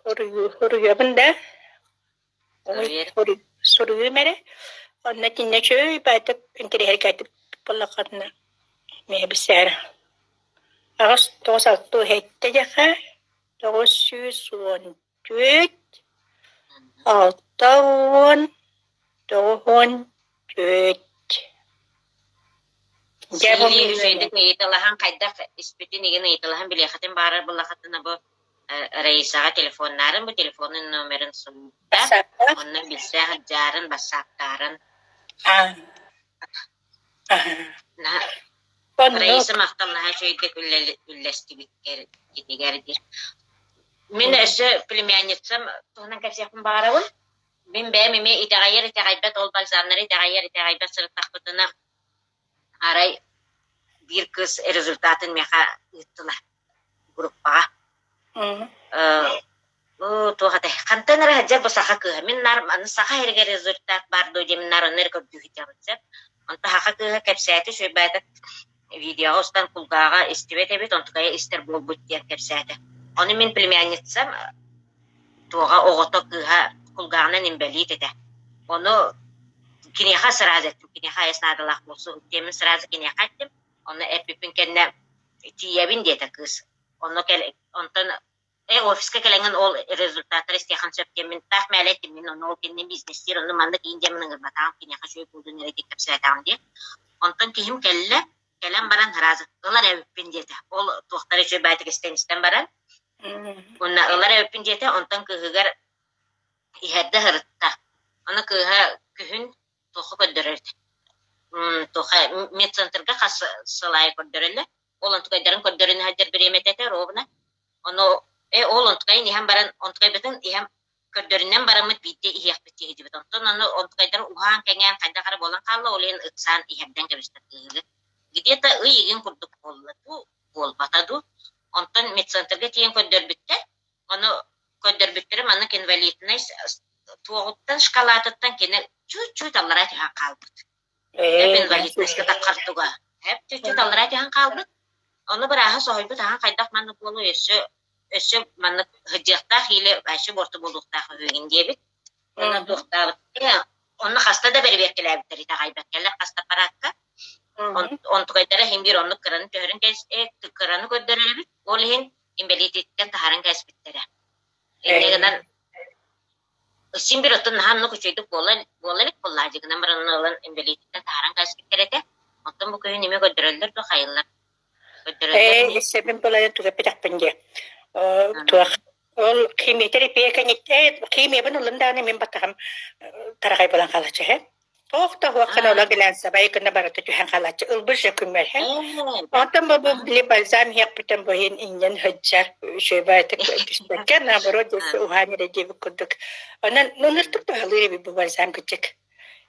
суруйабын да суруйуум эрэ онно итиннэ үчүгэй баайтык интэриэһиргээтик буоллаххытына миэхэ билсээр аҕыс тоҕус алта уһэттэ диэххэ 914 60 94 Дьэ бу Сиһилии үчүгэйдик ыйыталаһан хайдах испитин игин ыйыталаһан билиэххитин баарар буллахытына бу Раисаҕа телефоннаарын бу телефонун номерын суруйда онно билсэ сылдьаарын бассааптаарын Раиса махтал наһаа үчүгэйдик үллэстибиккэр итигэр диир. Мин өссө племянницам туһунан кэпсиэхпин баҕарабын. Мин бэйэм эмиэ итэҕэйэр итэҕэйбэт ол бальзамнары итэҕэйэр итэҕэйбэт сырыттахпытына арай биир кыыс результатын миэхэ ыыттылар группаҕа. Туох этэй хантан эрэ сылдьар бу саха кыыһа мин наар аны саха иһигэр результат баар дуо диэн наар онно эрэ көрдүү сылдьабын сөп. Онтон саха кыыһа кэпсээтэ үчүгэйбээтэ видеоҕа устан кулгааҕа истибэт эбит онтукайа истэр буолбут диэн кэпсээтэ. Ону мин племянницам туоҕа оҕото кыыһа кулгааҕынан инбэлиит этэ. Ону киниэхэ сразу эттим, киниэхэ айас наадалаах буолсу диэммин сразу киниэхэ эттим. Ону эппиппин кэннэ тиийэбин диэтэ кыыс. Онно кэл онтон э офиска кэлэҥҥин ол результаттары истиэххин сөп диэммин таах мээлэ эттим мин ону ол кинини бизнестиир ону маннык иин диэммин ыҥырбатаҕым киниэхэ үчүгэй буолдун эрэ диэн кэпсээтэҕим диэн. Онтон киһим кэллэ, кэлэн баран сразу ылар эбиппин диэтэ. Ол туохтара үчүгэй баайтык истэн истэн баран Уонна ылар эбиппин диэтэ, онтон кыыһыгар Иһэрдэ сырытта. Аны кыыһа күһүн туохха көрдөрөр туохха медцентрга хас сыл аайы көрдөрөллөр. Ол онтукайдарын көрдөрөн иһэрдэр бириэмэтэ этэ ровно. Ону э ол онтукайын иһэн баран онтукайбытын иһэн көрдөрүнэн бараммыт биирдэ иһиэхпит киһи Онтон ону онтукайдара уһаан-кэҥээн хайдах эрэ буолан хаалла, ол иһин ыксаан иһэрдэн кэбистэ кыыһы. Где-то ый игин курдук буолла дуу, буолбата дуу. Онтон медцентрга тиийэн көрдөрбүттэр. Ону көрдөрбүттэрэ маннык инвалиднай туоҕуттан шкалаатыттан кини чуть-чуть аллараа түһэн хаалбыт. Эп инвалидностька таххар туга. Эп чуть-чуть аллараа түһэн хаалбыт. Ону бырааһа соһуйбут аһан хайдах маннык буолуой өссө өссө маннык сылдьыахтаах или вообще буорту буолуохтаах үһүгүн диэбит. Онно туохтаабыт. Онно хаста да бэрэбиэркэлээбиттэр итэҕэйбэккэлэр хаста аппараакка. Онтукайдара иһин биир оннук кыраны түһэрин кыраны көрдөрөр эбит. Ол иһин инбэлиититтэн таһааран кээспиттэрэ. Инньэ гынан син биир оттон наһаа оннук үчүгэйдик буола буола илик буоллаадьы гынан баран ылан инбэлиититтэн таһааран кээспиттэр этэ. Оттон бу күһүн эмиэ көрдөрөллөр да хайыллар. Көрдөрөллөр Ээ, сэбин былайан түгэппэтэхпин диэ. Туох ол химиотерапия кэнниттэн химиябын ыллым даҕаны мин баттаҕым тараҕай буолан хаалаччы һэ. Туох да уоххана ола глянцевай гына барыта түһэн хаалааччы ылбыт же күммэр һэ. Онтон бу били бальзам иһиэхпитин бу иһин инньэн сылдьар үчүгэйбаайтык түспэккэ наоборот уһаан эрэ диэбит курдук. Онон ыныртык туһалыыр эбит бу бальзам кыччык.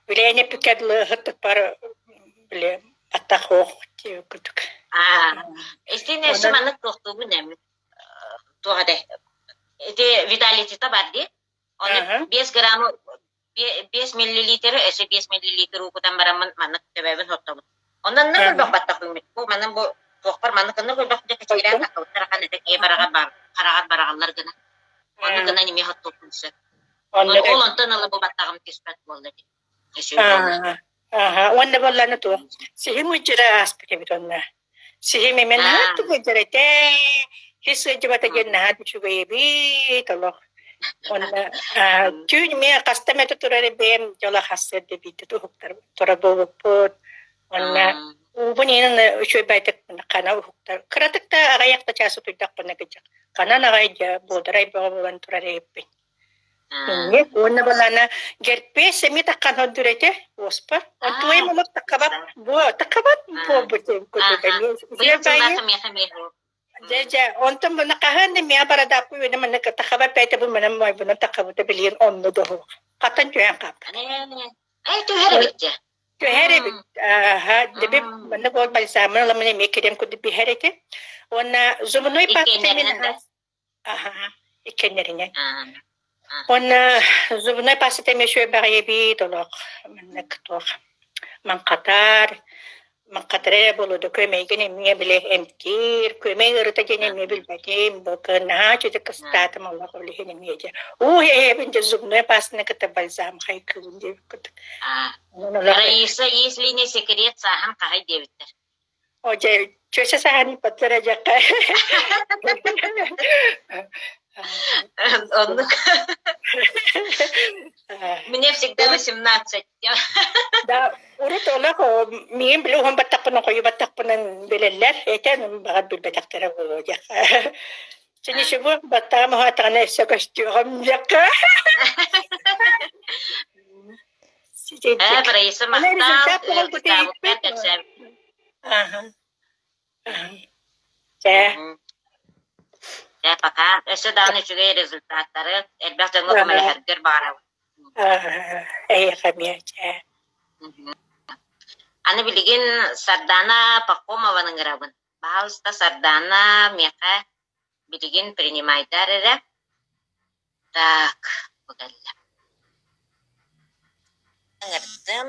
Билээн эппиккэ дылы ыһыттыкпар били аттах ох диэбит курдук. Аа, истин өссө Онон маннык туохтуубун эм туох этэ ити виталитита бар дии. Ону аха 5 граммы 5 миллилитры өссө 5 миллилитр уу кутан бараммын маннык төбөбүн соттобун. Онон ныр аха көрбөх баттах үүммүт. Бу манын бу туохпар маннык ыныр көрбөх дьэ кэчигирээн таххыбыттар ахан этэ киһи бараҕар бар хараҕар бараҕаллар гына. Онну гынан эмиэ соттуохпун сөп. Оннук Ол онтон ыла бу баттаҕым түспэт буолла дии. Үчүгэй буолла. Аа, ааха уонна буоллааны туох сиһим ыдьыра ааспыт эбит онно. Сиһим эмиэ наһаа Аа. тугу ыдьар этэ. Хис ыдьыбата диэн наһаа үчүгэй эбит олох. Уонна аа, түүн эмиэ хаста эмэ турар бэйэм дьоло хассыар да биирдэ уһуктар турар буолбуппут. Уонна уубун иһин үчүгэй байтык хана уһуктар. Кыратык да аҕыйах да чаас утуйдахпына кыдьык. Ханан аҕай дьэ буодарай бөҕө буолан турар эбиппин. Инник уонна балана герпес эмиэ таххан ордур этэ уоспар. Онтуойум олох таккабат буо таккабат буолбут курдук эмиэ Быйыл үчүгэй баайы сыллаахы миэхэ эмиэ дьэ дьэ онтон мына хаһан да миэхэ барадааппы үөнэ манна таккабат бэйэтэ бу манан моойбунан таккабыта билигин онно доһуох хатан түһэн хаалбыт. Эй түһэр эбит дьэ. Түһэр эбит. Ааха, деби манна буол бальзамын ыламын эмиэ кириэм курдук биһэр этэ. Уонна зубной паста эмиэ Аха, иккиэннэринэн. Уонна зубной пастата эмиэ үчүгэй олох маннык туох маҥхатар, маҥхатара эрэ буолуо да күөмэйгин эмиэ били эмтиир, күөмэй ыарыыта диэн эмиэ билбэтим, бу наһаа үчүгэй кыстаатым олох ол иһин эмиэ дьэ уу эһэбин дьэ зубной пастаны кытта бальзам хайгыыбын диэбит курдук. Онон олох Раиса, если не секрет, сааһын хаһай диэбиттэр. О дьэ чүөчэ саһаан ыыппаттара дьэххэ. Оннук. Мне всегда 18. Да, урут олох миигин били уһун баттахпынан хойуу баттахпынан билэллэр. Этэн баҕар билбэтэхтэрэ буолуо диэххэ. Чэ ничего, баттаҕым уһаатаҕына өссө көстүөҕүм диэххэ. Э, Ситинник. Раиса Аны махтал, результат буолбут ыалдьыттаабыккар эбиппит. кэпсээбит. Аха. Аха. Чэ. Чэ, пока. Өссө даҕаны үчүгэй результаттары, элбэх дьоҥҥо Аха. көмөлөһөргөр баҕарабын. Аха. Эйиэхэ эмиэ чэ. Аны билигин Сардана Пахомованы ыҥырабын. Баһаалыста Сардана миэхэ билигин принимайдар эрэ. Так, бу кэллэ. Ыҥырдым.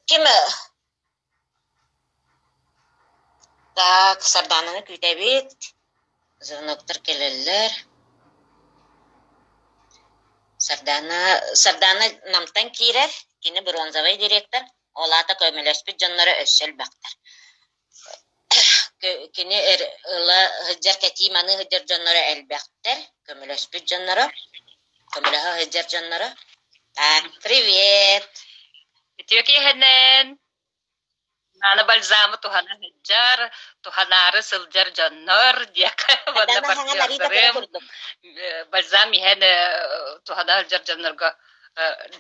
Ким Так, Сардаананы күүтэбит. Звоноктар кэлэллэр. Сардаана, Сардаана Намтан киирэр, кини бронзовай директор, ол аата көмөлөспүт дьонноро өссө элбэхтэр. Кини ыла сылдьар кэтии маныы сылдьар дьонноро элбэхтэр, көмөлөспүт дьонноро, көмөлөһө сылдьар дьонноро. Так, привет! Үтүө киэһэнэн! Аны бальзамы туһана сылдьар, туһанаары сылдьар дьоннор диэххэ уонна Дана хаҥан арыыта кыра партнердарым курдук. бальзам иһэн туһана сылдьар дьоннорго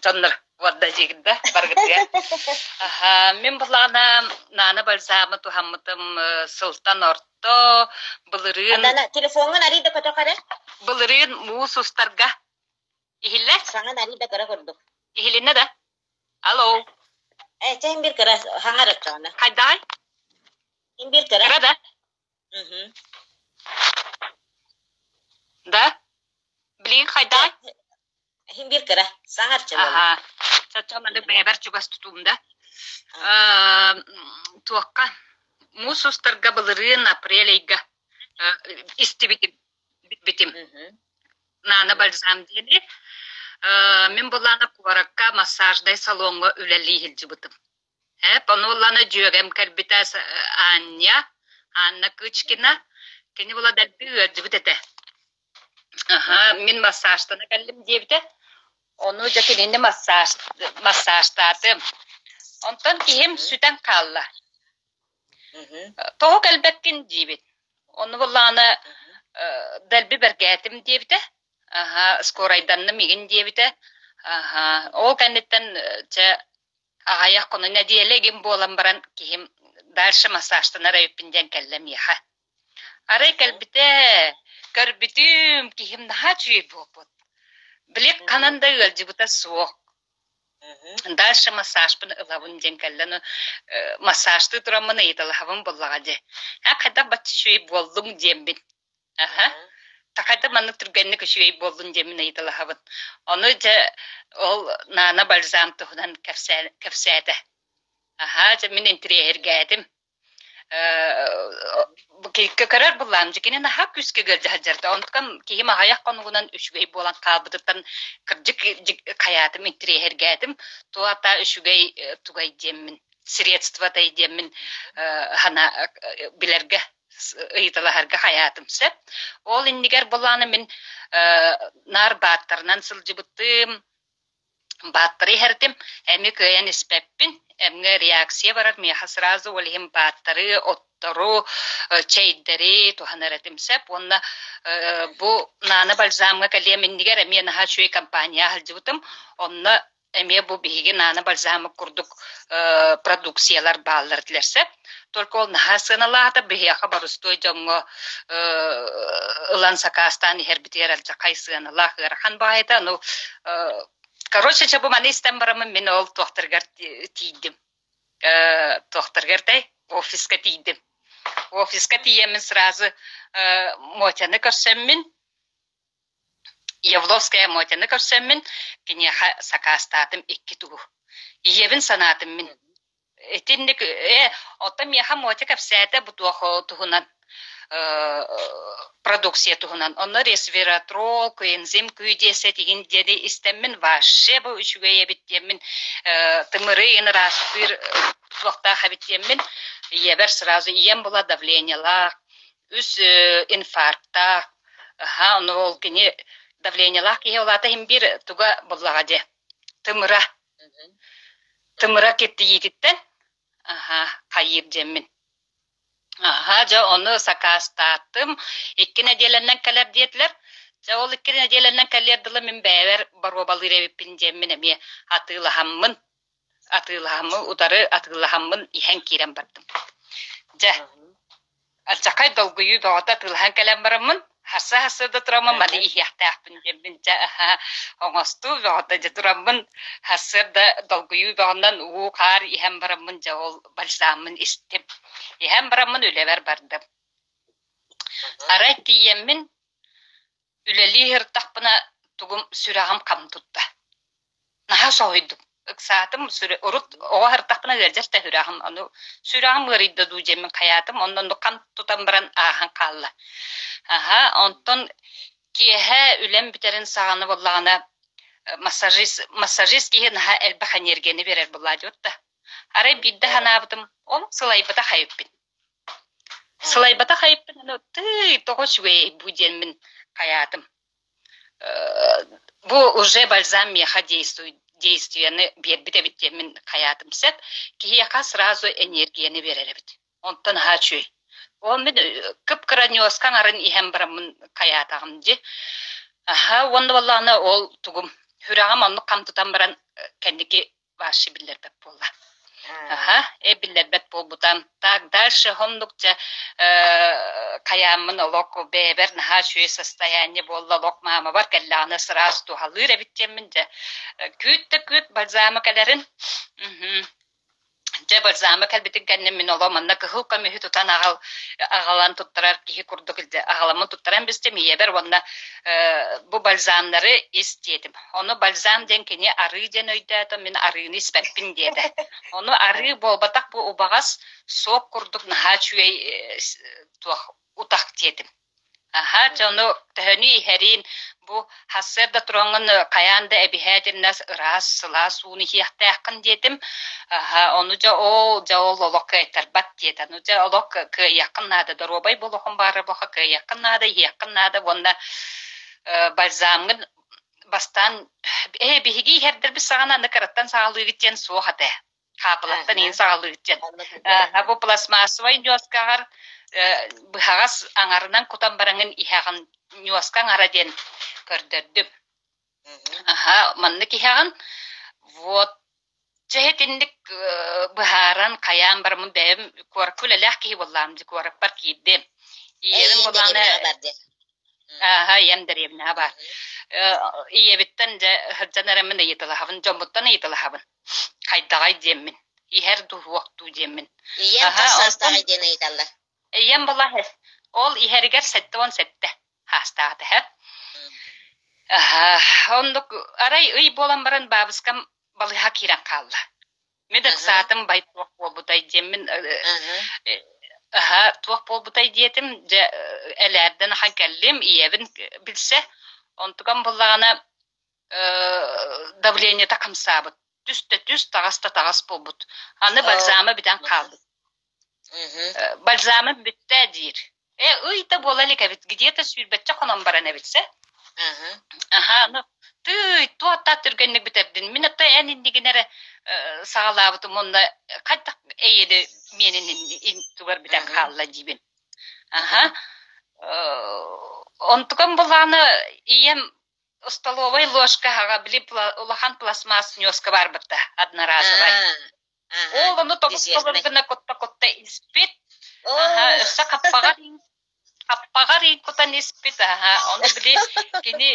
дьоннор уонна дьиигин да баргытыгар. Аха, мин буллаҕына наана бальзамы туһаммытым сылтан орто, былырыын Дана, телефоҥҥун арыйда көтөх эрэ. былырыын муус устарга иһиллэр? Саҥан арыйда кыра курдук. Иһилиннэ да? Алло. Э, чэ, бир кыра хаҥар оччоҕуна. Хайдаҕай? Бир кыра. Кыра да? Мгм. Да? Билигин хайдаҕай? Иһин бир кыра. Саҥарчы буолла. Аха. Чоччо маннык бэйэбэр чугас тутуум да. Туохха? Муус устарга былырыын апрель ыйга истибитим, билбитим. Наана бальзам диэни. Мин былаана куоракка массажнай салоҥҥа үлэлии сылдьыбытым. Эп, ону ыллана дьүөгэм кэлбитэ Аня, Анна Кычкина. Кини була дэлби ыалдьыбыт этэ. Аха, мин массажтана кэллим диэбитэ. Ону дьэ кинини массаж, массажтаатым. Онтон киһим сүтэн хаалла. Тоҕо кэлбэккин диибин. Ону буоллаҕына дэлби бэргээтим диэбитэ. Аха, скорайданным игин диэбитэ. Аха, ол кэнниттэн чэ аҕыйах хоно нэдиэлэ игин буолан баран киһим дальше массажтанар эбиппин диэн кэллэ миэхэ. Арай кэлбитэ, көрбүтүм, киһим наһаа үчүгэй буолбут. Били ханан да ыалдьыбыта суох. Дальше массажпын ылабын диэн кэллэ, ну, массажтыы тураммын ыйыталаһабын буоллаҕа дии. А хайдах бачча үчүгэй буоллуҥ диэммин. Аха. Такайда маннык түргэнник үчүгэй буоллун диэммин ыйыталаһабын. Ону дьэ ол Наана бальзам туһунан кэпсээтэ. Аһаа, дьэ мин интириэһиргээтим. Көрөр былаан дьикини наһаа күүскэ ыалдьа сылдьарда. Онтукам киһим аҕыйах хонугунан үчүгэй буолан хаалбытыттан кырдьык хайаатым интириэһиргээтим. Туата үчүгэй тугай диэммин, средствотай диэммин хана билэргэ ыйыталаһарга хайаатым сөп. Ол иннигэр былааны мин наар бааттарынан сылдьыбытым, Бааттары иһэрдим, эмиэ кыайан испэппин, эмҥэ реакция барар, миэхэ сразу ол иһин бааттары, оттору, чэйдэри туһанар этим сөп уонна бу Наана бальзамҥа кэлиэм иннигэр эмиэ наһаа үчүгэй компания сылдьыбытым, онно эмиэ бу биһиги Наана бальзамы курдук продукциялар бааллар этилэр сөп. Только ол наһаа сыаналаата, биһиэхэ боростуой дьоҥҥо ылан сакаастаан иһэрбитигэр алдьархай сыаналаах ыарахан баҕайыта. Ну, короче, чэ бу маны истэн бараммын мин ол туохтарыгар тиийдим. Туохтарыгар тэй офиска тиийдим. Офиска тиийэммин сразу Мотяны көрсөммүн Явловская Мотяны көрсөммүн, киниэхэ сакаастаатым икки тугу. Ийэбин санаатым мин. Итинник оттон миэхэ Мотя кэпсээтэ бу туох туһунан продукция туһунан. Онно ресвератрол, коэнзим күйдиэсэ тигин диэни истэммин вообще бу үчүгэй эбит диэммин тымыры ыйын ыраастыыр туохтаах эбит диэммин ийэбэр сразу ийэм була давлениелаах үс инфарктаах, аһа, ону ол кини давлениелаах киһи ол аата иһин биир туга буллаҕа дии, тымыра, тымыра киртийиититтэн аһа, хайыыр диэммин. Аһа, дьэ ону сакаастаатым, икки нэдиэлэннэн кэлэр диэтилэр. Дьэ ол икки нэдиэлэннэн кэлиэр дылы мин бэйэбэр боруобалыыр эбиппин диэммин эмиэ атыылаһаммын атыылаһаммын утары атыылаһаммын иһэн киирэн бардым. Дьэ, алдьархай долгуйуу бөҕөтө атыылаһан кэлэн бараммын, харса-харса да тураммын маны иһиэхтээхпин диэммин дьэ оҥостуу бөҕөтө дьэ тураммын сарсыарда долгуйуу бөҕөнөн уу-хаар иһэн бараммын дьэ ол бальзаммын истим. Иһэн бараммын үлэбэр бардым. Арай тиийэммин Үлэлии сырыттахпына тугум сүрэҕим хам тутта. Наһаа соһуйдум. Ыксаатым, урут оҕо сырыттахпына ыалдьар да сүрэҕим, ону сүрэҕим ыарыйда дуу диэммин хайаатым, онно оннук хам тутан баран ааһан хаалла. Аһа, онтон киэһэ үлэм бүтэрин саҕана буоллаҕына массажист, массажист киһи наһаа элбэх энергияны биэрэр буоллаа диэбит да. Арай биирдэ санаабытым, ол сылайбатах эбиппин. Сылайбатах айыппын аны тыый тоҕо үчүгэй бу диэммин хайаатым. Бу уже бальзам миэхэ действует. действиены биэрбит эбит диэммин хайаатым сөп. Киһиэхэ сразу энергияны биэрэр эбит. Онтон аһаа үчүгэй. Ол мин кып-кыра ньуоска аҥарын иһэн бараммын хайаатаҕым дии. Аһа уонна буоллаҕына ол тугум сүрэҕим оннук хам тутан баран кэнники вообще биллэрбэт буолла. Аха, э биллэрбэт буолбута. Так, дальше оннук дьэ хайааммын олох бэйэбэр наһаа үчүгэй состояние буолла олох маамабар кэллэҕинэ сразу туһалыыр эбит диэммин дьэ күүт да күүт бальзама кэлэрин. Мгм. Дьэ, бальзама кэлбитин кэннэ мин олох манна кыһыл көмүһү тутан аҕал аҕалан туттарар киһи курдук илдьэ аҕаламмын туттаран бистим ийэбэр уонна э, бу бальзамнары ис диэтим. Ону бальзам диэн кини арыы диэн өйдөөтө, мин арыыны испэппин диэтэ. Ону арыы буолбатах бу убаҕас суок курдук наһаа үчүгэй э, туох утах диэтим. Аһа, дьэ ону төһөнү иһэриин бу сарсыарда тураҥҥын хайаан да эбиһээтиннэс ыраас, сылаас ууну иһиэхтээххин диэтим. Аһа, ону дьэ ол дьэ ол олох кыайтарбат диэтэ. Ну дьэ олох кыайыаххын наада, доруобай буолуоххун баара буолха кыайыаххын наада, иһиэххин наада уонна э, бальзамҥын бастаан ээ биһиги иһэрдэрбит саҕана аны кыраттан саҕалыыгыт диэн суох этэ. Хаапылаттан иһин саҕалыыр диэн. Бу пластмассовай ньуоскаҕар быһаҕас аҥарынан кутан бараҥын иһэҕин ньуоска аҥара диэн көрдөрдүм. Аха, маннык иһэҕин. Вот дьэ итинник быһааран хайаан бараммын бэйэм куоракка үлэлээх киһи буоллаҕым дии куораппар киирдим. Ийэбин буоллаҕына Ааһа, ийэм дэриэбинэҕэ баар. Ийэбиттэн дьэ сылдьан эрэммин ыйыталаһабын, дьоммуттан ыйыталаһабын. Хайдаҕай диэммин, иһэр дуу, суох дуу диэммин. Ийэм Аһа, хас онтон саастааҕый диэн ыйыталлар. ийэм была ол иһэригэр 77 саастаах этэ. Аһа, оннук арай ый буолан баран баабыскам балыыһа киирэн хаалла. Мин ыксаатым бай туох буолбутай диэммин аһа туох буолбутай диэтим дьэ элээрдэн ахан кэллим ийэбин билсэ онтукам буллаҕына давлениета хамсаабыт түс да түс таҕас да таҕас буолбут аны бальзама бүтэн хаалбыт Бальзамы бүттэ диир. Э, ый да буола илик эбит, где-то сүүрбэччэ хонон баран эбит сэ. Аха, ну, тыый, туоттаат түргэнник бүтэрдин. Мин ото эн иннигин эрэ саҕалаабытым уонна хайдах эйиэни миэнин тугар бүтэн хаалла диибин. Аха. Онтукам булааны ийэм столовай ложка аҕа били улахан пластмасс ньуоска барбыта одноразовай. Ол ону тобус-тобус гына кутта-кутта испит. Аһа, өссө хаппаҕар хаппаҕар кутан испит. Аһа, ону били кини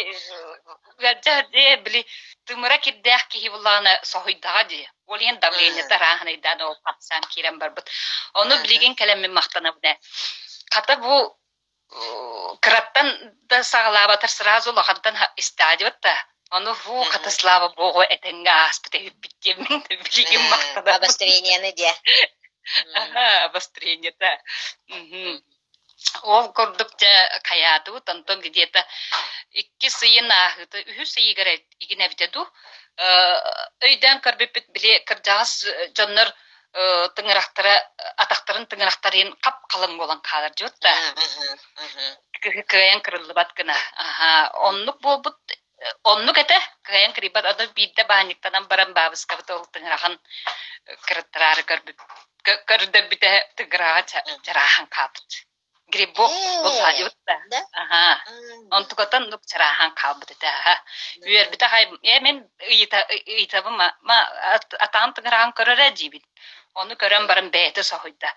ыалдьа дии били тымыра кирдээх киһи буллаҕына соһуйдаҕа дии. Ол иһин давлениета арааһынайдаан ол хапсаан киирэн барбыт. Ону билигин кэлэммин махтанабын ээ. Хата бу кыраттан да саҕалаабатар сразу улахантан истаадьыбыт да ону фу хата слава богу этэҥҥэ ааспыт эбиппит диэммин билигин махтанабын Обострениены диэ. Аха, обострениета. Ол курдук дьэ хайаатыбыт, онтон где-то иккис ыйын ааһыыта, үһүс ыйыгар игин эбитэ дуу, өйдөөн көрбүппүт били кырдьаҕас дьоннор тыҥырахтара атахтарын тыҥырахтарын хап-халыҥ буолан хаалар дьуот да кыайан кырыллыбат гына аха оннук буолбут оннук этэ кыайан кырыйбат аны биирдэ баанньыктанан баран баабыскабыт ол тыҥыраҕын кырыттараары көрбүт көрдөрбүтэ тыҥыраҕа чарааһан хаалбыт Грибок булсаадьыбыт да. Да? Аһаа. Онтукатан нук чарааһан хаалбыт этэ. Аһа. Үөрбүтэ хай э мин ыйыта ыйытабын ма ма атаҕым тыҥыраҕын көрөрө диибин. Ону көрөн баран бэйэтэ соһуйда.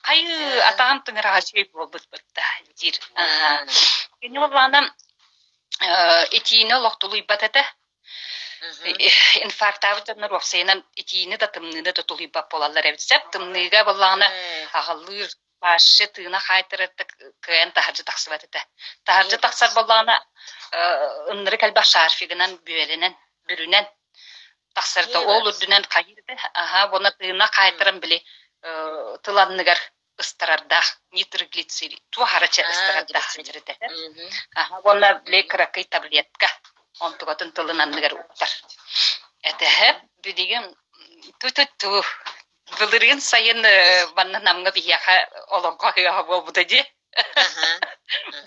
Хайыы атаҕым тыҥыраҕа үчүгэй буолбут бытта диир. Аһаа. Кини буоллаҕына итиини олох тулуйбат этэ. Инфарктаабыт дьоннор уопсайынан итиини да тымныыны да тулуйбат буолаллар эбит. Сөп тымныыга буоллаҕына аҕаллыыр Вообще тыына хаайтарарда кыайан таһырдьа тахсыбат этэ. Таһырдьа тахсар буоллаҕына, ыннырык элбэх шарфигынан бүөлэнэн, бүрүнэн тахсарда. Ол үрдүнэн хайыырды, аһа, уонна тыына хаайтаран били тыл анныгар ыстарардаах нитроглицерин туох арача ыстарардаах сылдьар этэ. Аһа, уонна били кыракый таблетка онтугатын тылын анныгар уктар. Этэһэ билигин ту-ту-ту Былырыын сайын манна Намҥа биһиэхэ олоҥхо ыһыаҕа буолбута дии.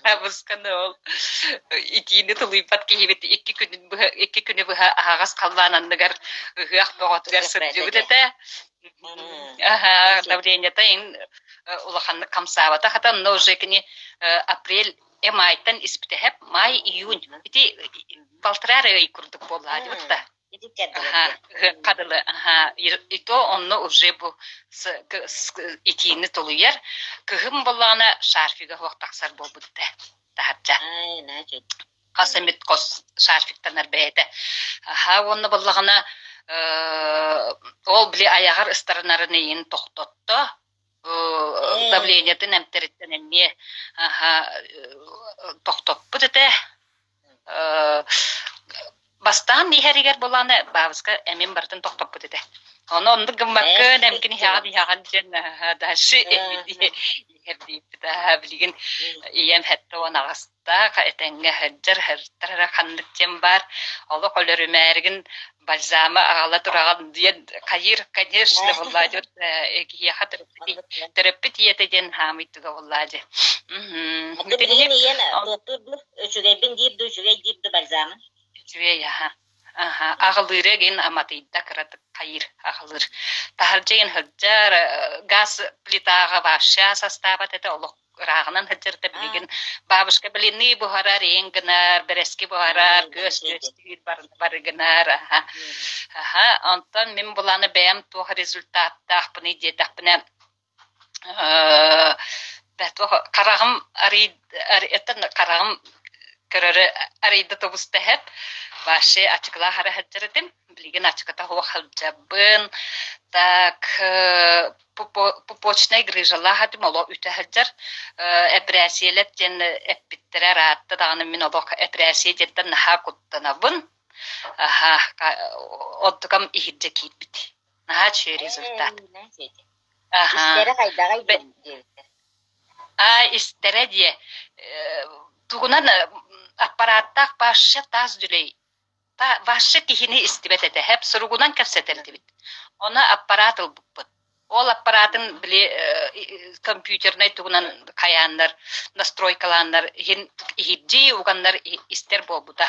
Баабысканы ол итиини тулуйбат киһибит икки күнүн быһа икки күнү быһа аһаҕас халлаан анныгар ыһыах бөҕөтүгэр сылдьыбыт этэ. Аһа, давлениета ин улаханнык хамсаабата хата но уже кини апрель майтан испитэһэп май июнь ити полтора ый курдук буолла дибит да Хадылы, аха, и то онно уже бу итиини тулуйар. Кыһым буоллаҕына шарфига суох тахсар буолбут этэ таһырдьа. Хас эмит хос шарфиктанар бэйэтэ. Аха, уонна буоллаҕына ол били айаҕар ыстарынарын иин тохтотто. Давлениетын эмтэриттэн эмиэ аха тохтоппут этэ. Бастаан иһэригэр булааны баабыска эмин барытын тохтоппут этэ. Ону оннук гыммаккын эмкин иһэҕин иһэҕин диэн дальше иһэрдииппит. Билигин ийэм 78-таах этэҥҥэ сылдьар, сылдьар эрэ ханнык диэн баар. Олох өлөрүмээригин бальзамы аҕала тураҕын диэн хайыыр, конечно, буоллаа дьон киһиэхэ төрөппүт ийэтэ диэн хаамыйтыга буоллаа дьэ. Билигин ийэн туохтуур дуу, үчүгэйбин диир дуу, үчүгэй диир дуу бальзамын? Үчүгэй аха. Аха, аҕылыыра гин аматыйда кыратык хайыыр аҕылыыр. Таһырдьа гин сылдьар, газ плитаҕа вообще састаабат этэ олох ырааҕынан сылдьарда билигин бабушка блины буһарар, иин гынар, бэрэски буһарар, күөс күөстүүр бары гынар. Аха. Аха, онтон мин буланы бэйэм туох результаттаахпыный диэтэхпинэ хараҕым арый хараҕым көрөрө арыйда тубуста иһэт вообще ачыкылаах эрэ сылдьар этим билигин ачыкыта суох сылдьабын так пупочнай грыжалаах этим олох үтэ сылдьар эпэрээссийэлэт диэн эппиттэрэ ыраатта даҕаны мин олох эпэрээссийэ диэнтэн наһаа куттанабын аһа онтукам иһирдьэ киирбит наһаа үчүгэй результат Аһаа. Истэрэ хайдаҕай диэбиттэр. Аа, истэрэ диэ. Тугунан аппарааттаах вообще таас дүлэй. Вообще киһини истибэт этэ. Хэп суругунан кэпсэтэрдибит. Ону аппараат ылбыппыт. Ол аппараатын били компьютернай тугунан хайааннар, настройкалааннар иһин иһирдьии уганнар истэр буолбута.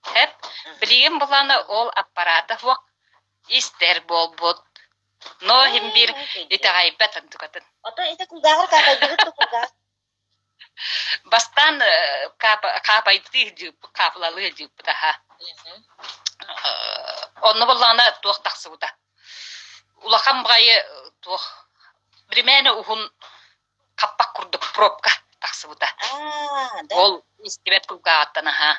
Хэп билигин булаана ол аппараата суох истэр буолбут. Но иһин биир итэҕэйбэт онтукатын. Ото ити кулгааҕар каапайдыбыт да кулгаах. Бастаан хаапайдыы дьыыппыт, хаапылалыы дьыыппыт аха. Онно буоллаҕына туох тахсыбыта. Улахан баҕайы туох биримээнэ уһун хаппах курдук пробка тахсыбыта. Ол истибэт кулгааҕыттан аһаа.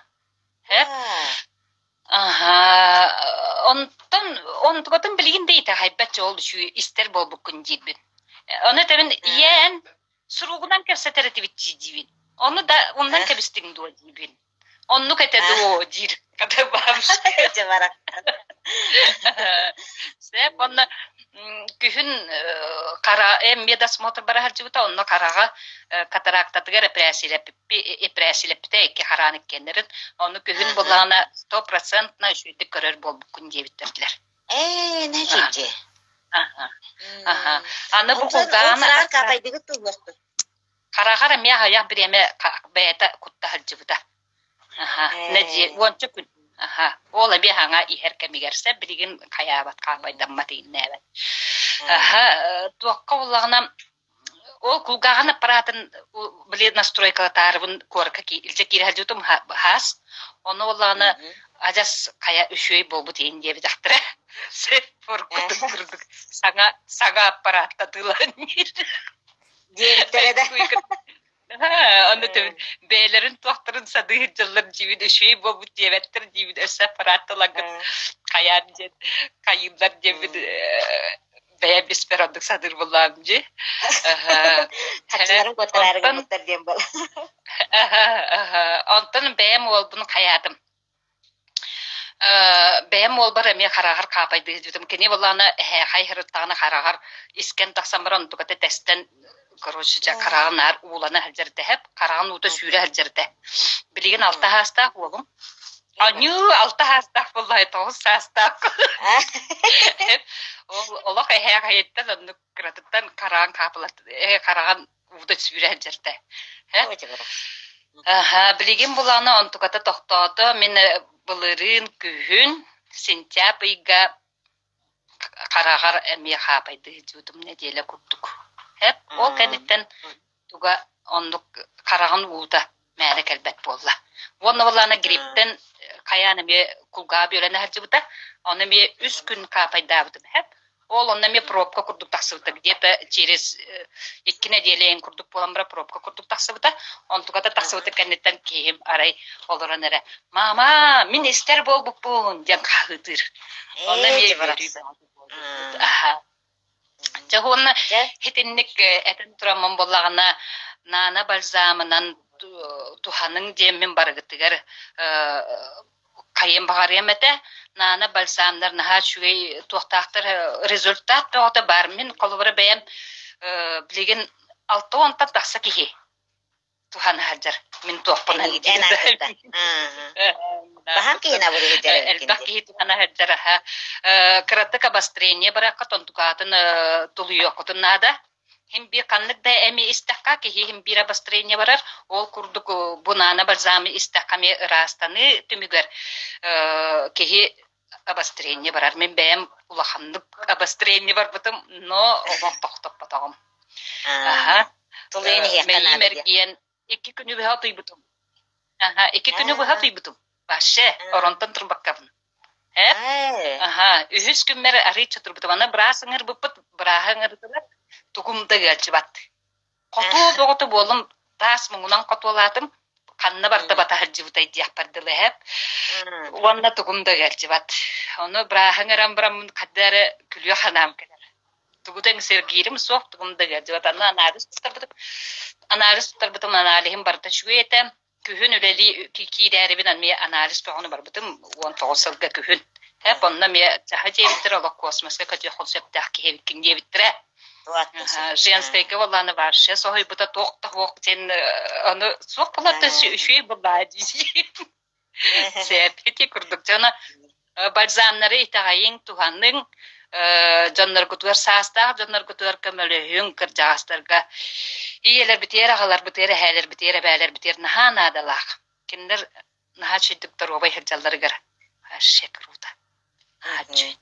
Аһаа, онтон онтукатын билигин да итэҕэйбэт дьол үчүгэй истэр буолбуккун диирбин. Ону этэбин, ийээн суругунан кэпсэтэр этибит дии диибин. Ону да умнан кэбистиҥ дуо диибин. Оннук этэ дуо диир хата бабушка. Дьэ барахсан. Сөп, онно күһүн хара медосмотр бара сылдьыбыта, онно хараҕа катарактатыгар эпэрээссийэлэппитэ икки хараан иккиэннэрин. Ону күһүн буоллаҕына стопроцентно үчүгэйдик көрөр буолбуккун диэбиттэрдилэр. Ээ, нэһилдьи. Аха. Аны бу кулгаана каапайдыгыт тылласпыт. Хараҕар эмиэ аҕыйах бириэмэ бэйэтэ кутта сылдьыбыта. Аха. Нэдиэ уонча күн. Аха. Ол эмиэ хаҥа иһэр кэмигэр сэ билигин хайаабат хаапайдаммат ииннээбэт. Аха. Туохха буоллаҕына Ол кулгааҕын аппараатын били настройкалатаарыбын куоракка илдьэ киирэ сылдьыбытым хаас. Ону буоллаҕына адьас хайа үчүгэй буолбут иһин диэбитэхтэрэ. Сөп курдук курдук саҥа саҥа аппарааттатыылаан диир. Диэбиттэрэ да. Ону бэйэлэрин туохтарын садыы сылдьаллар диибин, үчүгэй буолбут диэбэттэр диибин, өссө аппараат ылаҥҥыт хайаан диэн хайыыллар диэбит бэйэм испэр оннук саныыр буоллаҕым дии. Харчыларын куоттараары гыммыттар диэн буолар. Онтон бэйэм уолбун хайаатым. Бэйэм уолбар эмиэ хараҕар хаапайдыы сылдьыбытым. Кини буоллаҕына эһээхэй сырыттаҕына хараҕар искэн тахсан баран онтуката тэстэн короче дьэ хараҕын наар уулана сылдьар дэһэп, хараҕын уута сүүрэ сылдьар этэ. Билигин алта саастаах уолум. Аньыы, алта саастаах буоллаҕай, тоҕус саастаах. Ол олох эһээхэйиттэн оннук кыратыттан хараҕын хаапылат хараҕын Уута сүүрэ сылдьарта. Аха, билигин булаана онтуката тохтоото. Мин былырыын күһүн сентябрь ыйга хараҕар эмиэ хаапайдыы сылдьыбытым нэдиэлэ курдук. Эп ол кэнниттэн туга оннук хараҕын уута мээнэ кэлбэт буолла. Уонна буоллаҕына грипптэн хайаан эмиэ кулгааҕа бүөлэнэ сылдьыбыта. Ону эмиэ үс күн хаапайдаабытым эп. Ол онно эмиэ пробка курдук тахсыбыта. Где-то через 2 нэдиэлэ эн курдук буолан баран пробка курдук тахсыбыта. Онтуката тахсыбыта кэнниттэн киһим арай олорон эрэ «Мама, мин истэр буолбуппун» диэн хаһыытыыр. Онно Ээ, эмиэ дьэ үөрүү барахсан. бөҕөтө буолбуппут. Аһа. Дьэ уонна итинник этэн тураммын буоллаҕына, Наана бальзамынан туһаныҥ диэммин барыгытыгар хайыам баҕарыам этэ. Наана бальзамнар наһаа үчүгэй туохтаахтар результат бөҕөтө баар. Мин холобура бэйэм билигин 60-тан тахса киһи туһана сылдьар. Мин туохпунан Эн ааккыттан. Баһаам киһини абырыы сылдьар эбиккин Элбэх дии. киһи туһана сылдьар аһа. Кыратык обострение барахха тонтукаатын тулуйуоххутун наада. Хим биир ханнык да эми истэххэ киһи хим биир обострение барар. Ол курдук бу наана бальзамы истэххэ эмиэ ыраастаныы түмүгэр киһи обострение барар. Мин бэйэм улаханнык обострение барбытым, но олох тохтоппотоҕум. Аһа. Тулуйан иһиэххэ Мэйиим наада диэн. эргийэн 2 күнү быһа утуйбутум. Аһа, 2 күнү быһа утуйбутум. Вообще, оронтон турбаккабын. Эп? Аһа, үһүс күммэр арыычча турбутум. Аны быраас ыҥырбыппыт, бырааһы ыҥырдылар, тугум да ыалдьыбат. Хотуо бөҕөтө буоллум, таас муҥунан хотуолаатым, ханна барда батаһырдьыбытай диэхпэр дылы эһэп. Уонна тугум да ыалдьыбат. Ону бырааһы ыҥыран бараммын ханна эрэ күлүөх санаам кэлэр. Тугу да сэргиирим суох, тугум да ыалдьыбат. Аны анализ туттарбытым, анализ туттарбытым, аналиһым барыта үчүгэй этэ. Күһүн үлэлии киирээрибин эмиэ анализ бөҕөнү барбытым 19 сылга күһүн. Эп онно эмиэ чаһы диэбиттэрэ олох космоска көтүөххүн сөптөөх киһи эбиккин диэбиттэрэ. Женскайга буоллааны вообще соһуйбута туох да суох диэн ону суох буолар да үчүгэй буоллаа дии. Сөп ити курдук дьоно бальзамнары итэҕэйиҥ, туһаныҥ, дьонноргутугар саастаах дьонноргутугар көмөлөһүҥ, кырдьаҕастарга ийэлэрбитигэр, аҕаларбытыгар, эһээлэрбитигэр, эбээлэрбитигэр наһаа наадалаах. Кинилэр наһаа үчүгдүк доруобай сылдьалларыгар вообще круто. Наһаа үчүгэй.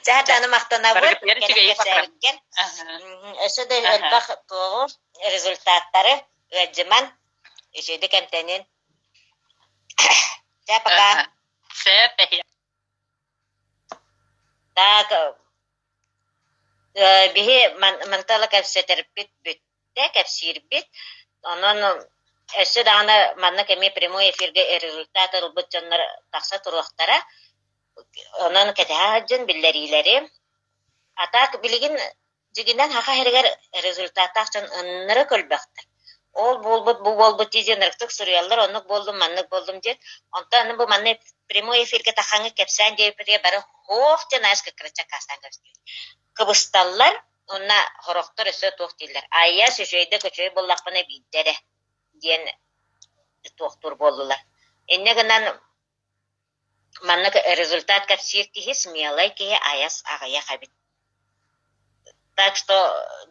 Дьэ, аны махтанабыт Барыгытыгар кэлэн үчүгэйи баҕарабын. кэпсээбиккэр. Өссө да Аха. элбэх туоҕу результаттары ыалдьыман, үчүгэйдик эмтэнин. Дьэ, пока. Аха. Сөп эһиэ. Так, биһи мантала кэпсэтэрбит бүттэ, кэпсиирбит. Онон өссө даҕаны маннык эмиэ прямой эфиргэ результат ылбыт дьоннор тахса туруохтара. Онон кэтэһэ сылдьын биллэриилэри. А так билигин Дьиҥинэн, саха сиригэр результаттаах дьон ыннары көрбөхтөр. Ол буолбут, бу буолбут дии диэн ырытык суруйаллар, оннук буоллум, маннык буоллум диэн. Онтон аны бу манна прямой эфиргэ таххаҥҥыт кэпсээн диэбиппитигэр бары һуох диэн араас кыккыраччы аккаастаан кэбистилэр. Кыбысталлар уонна сорохтор өссө туох дииллэр, айас үчүгэйдик үчүгэй буоллахпына биирдэ эрэ диэн туохтуур буоллулар. Инньэ гынан Маннык результат кэпсиир киһи смелай киһи айас аҕыйах эбит. Так что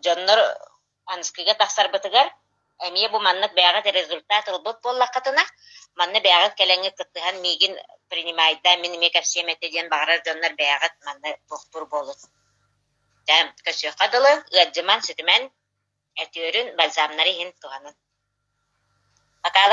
дьоннор Анскыга тахсарбытыгар эмиэ бу маннык бэйэҕит результат ылбыт буоллаххытына, манна бэйэҕит кэлэҥҥит кыттыһан миигин принимайда, мин эмиэ кэпсиэм этэ диэн баҕарар дьоннор бэйэҕит манна туохтуур буолун. Дьэ, көрсүөххэ дылы, ыалдьыман, сүтүмэн, өтүөрүн, бальзамнары иһин туһанын. Пока.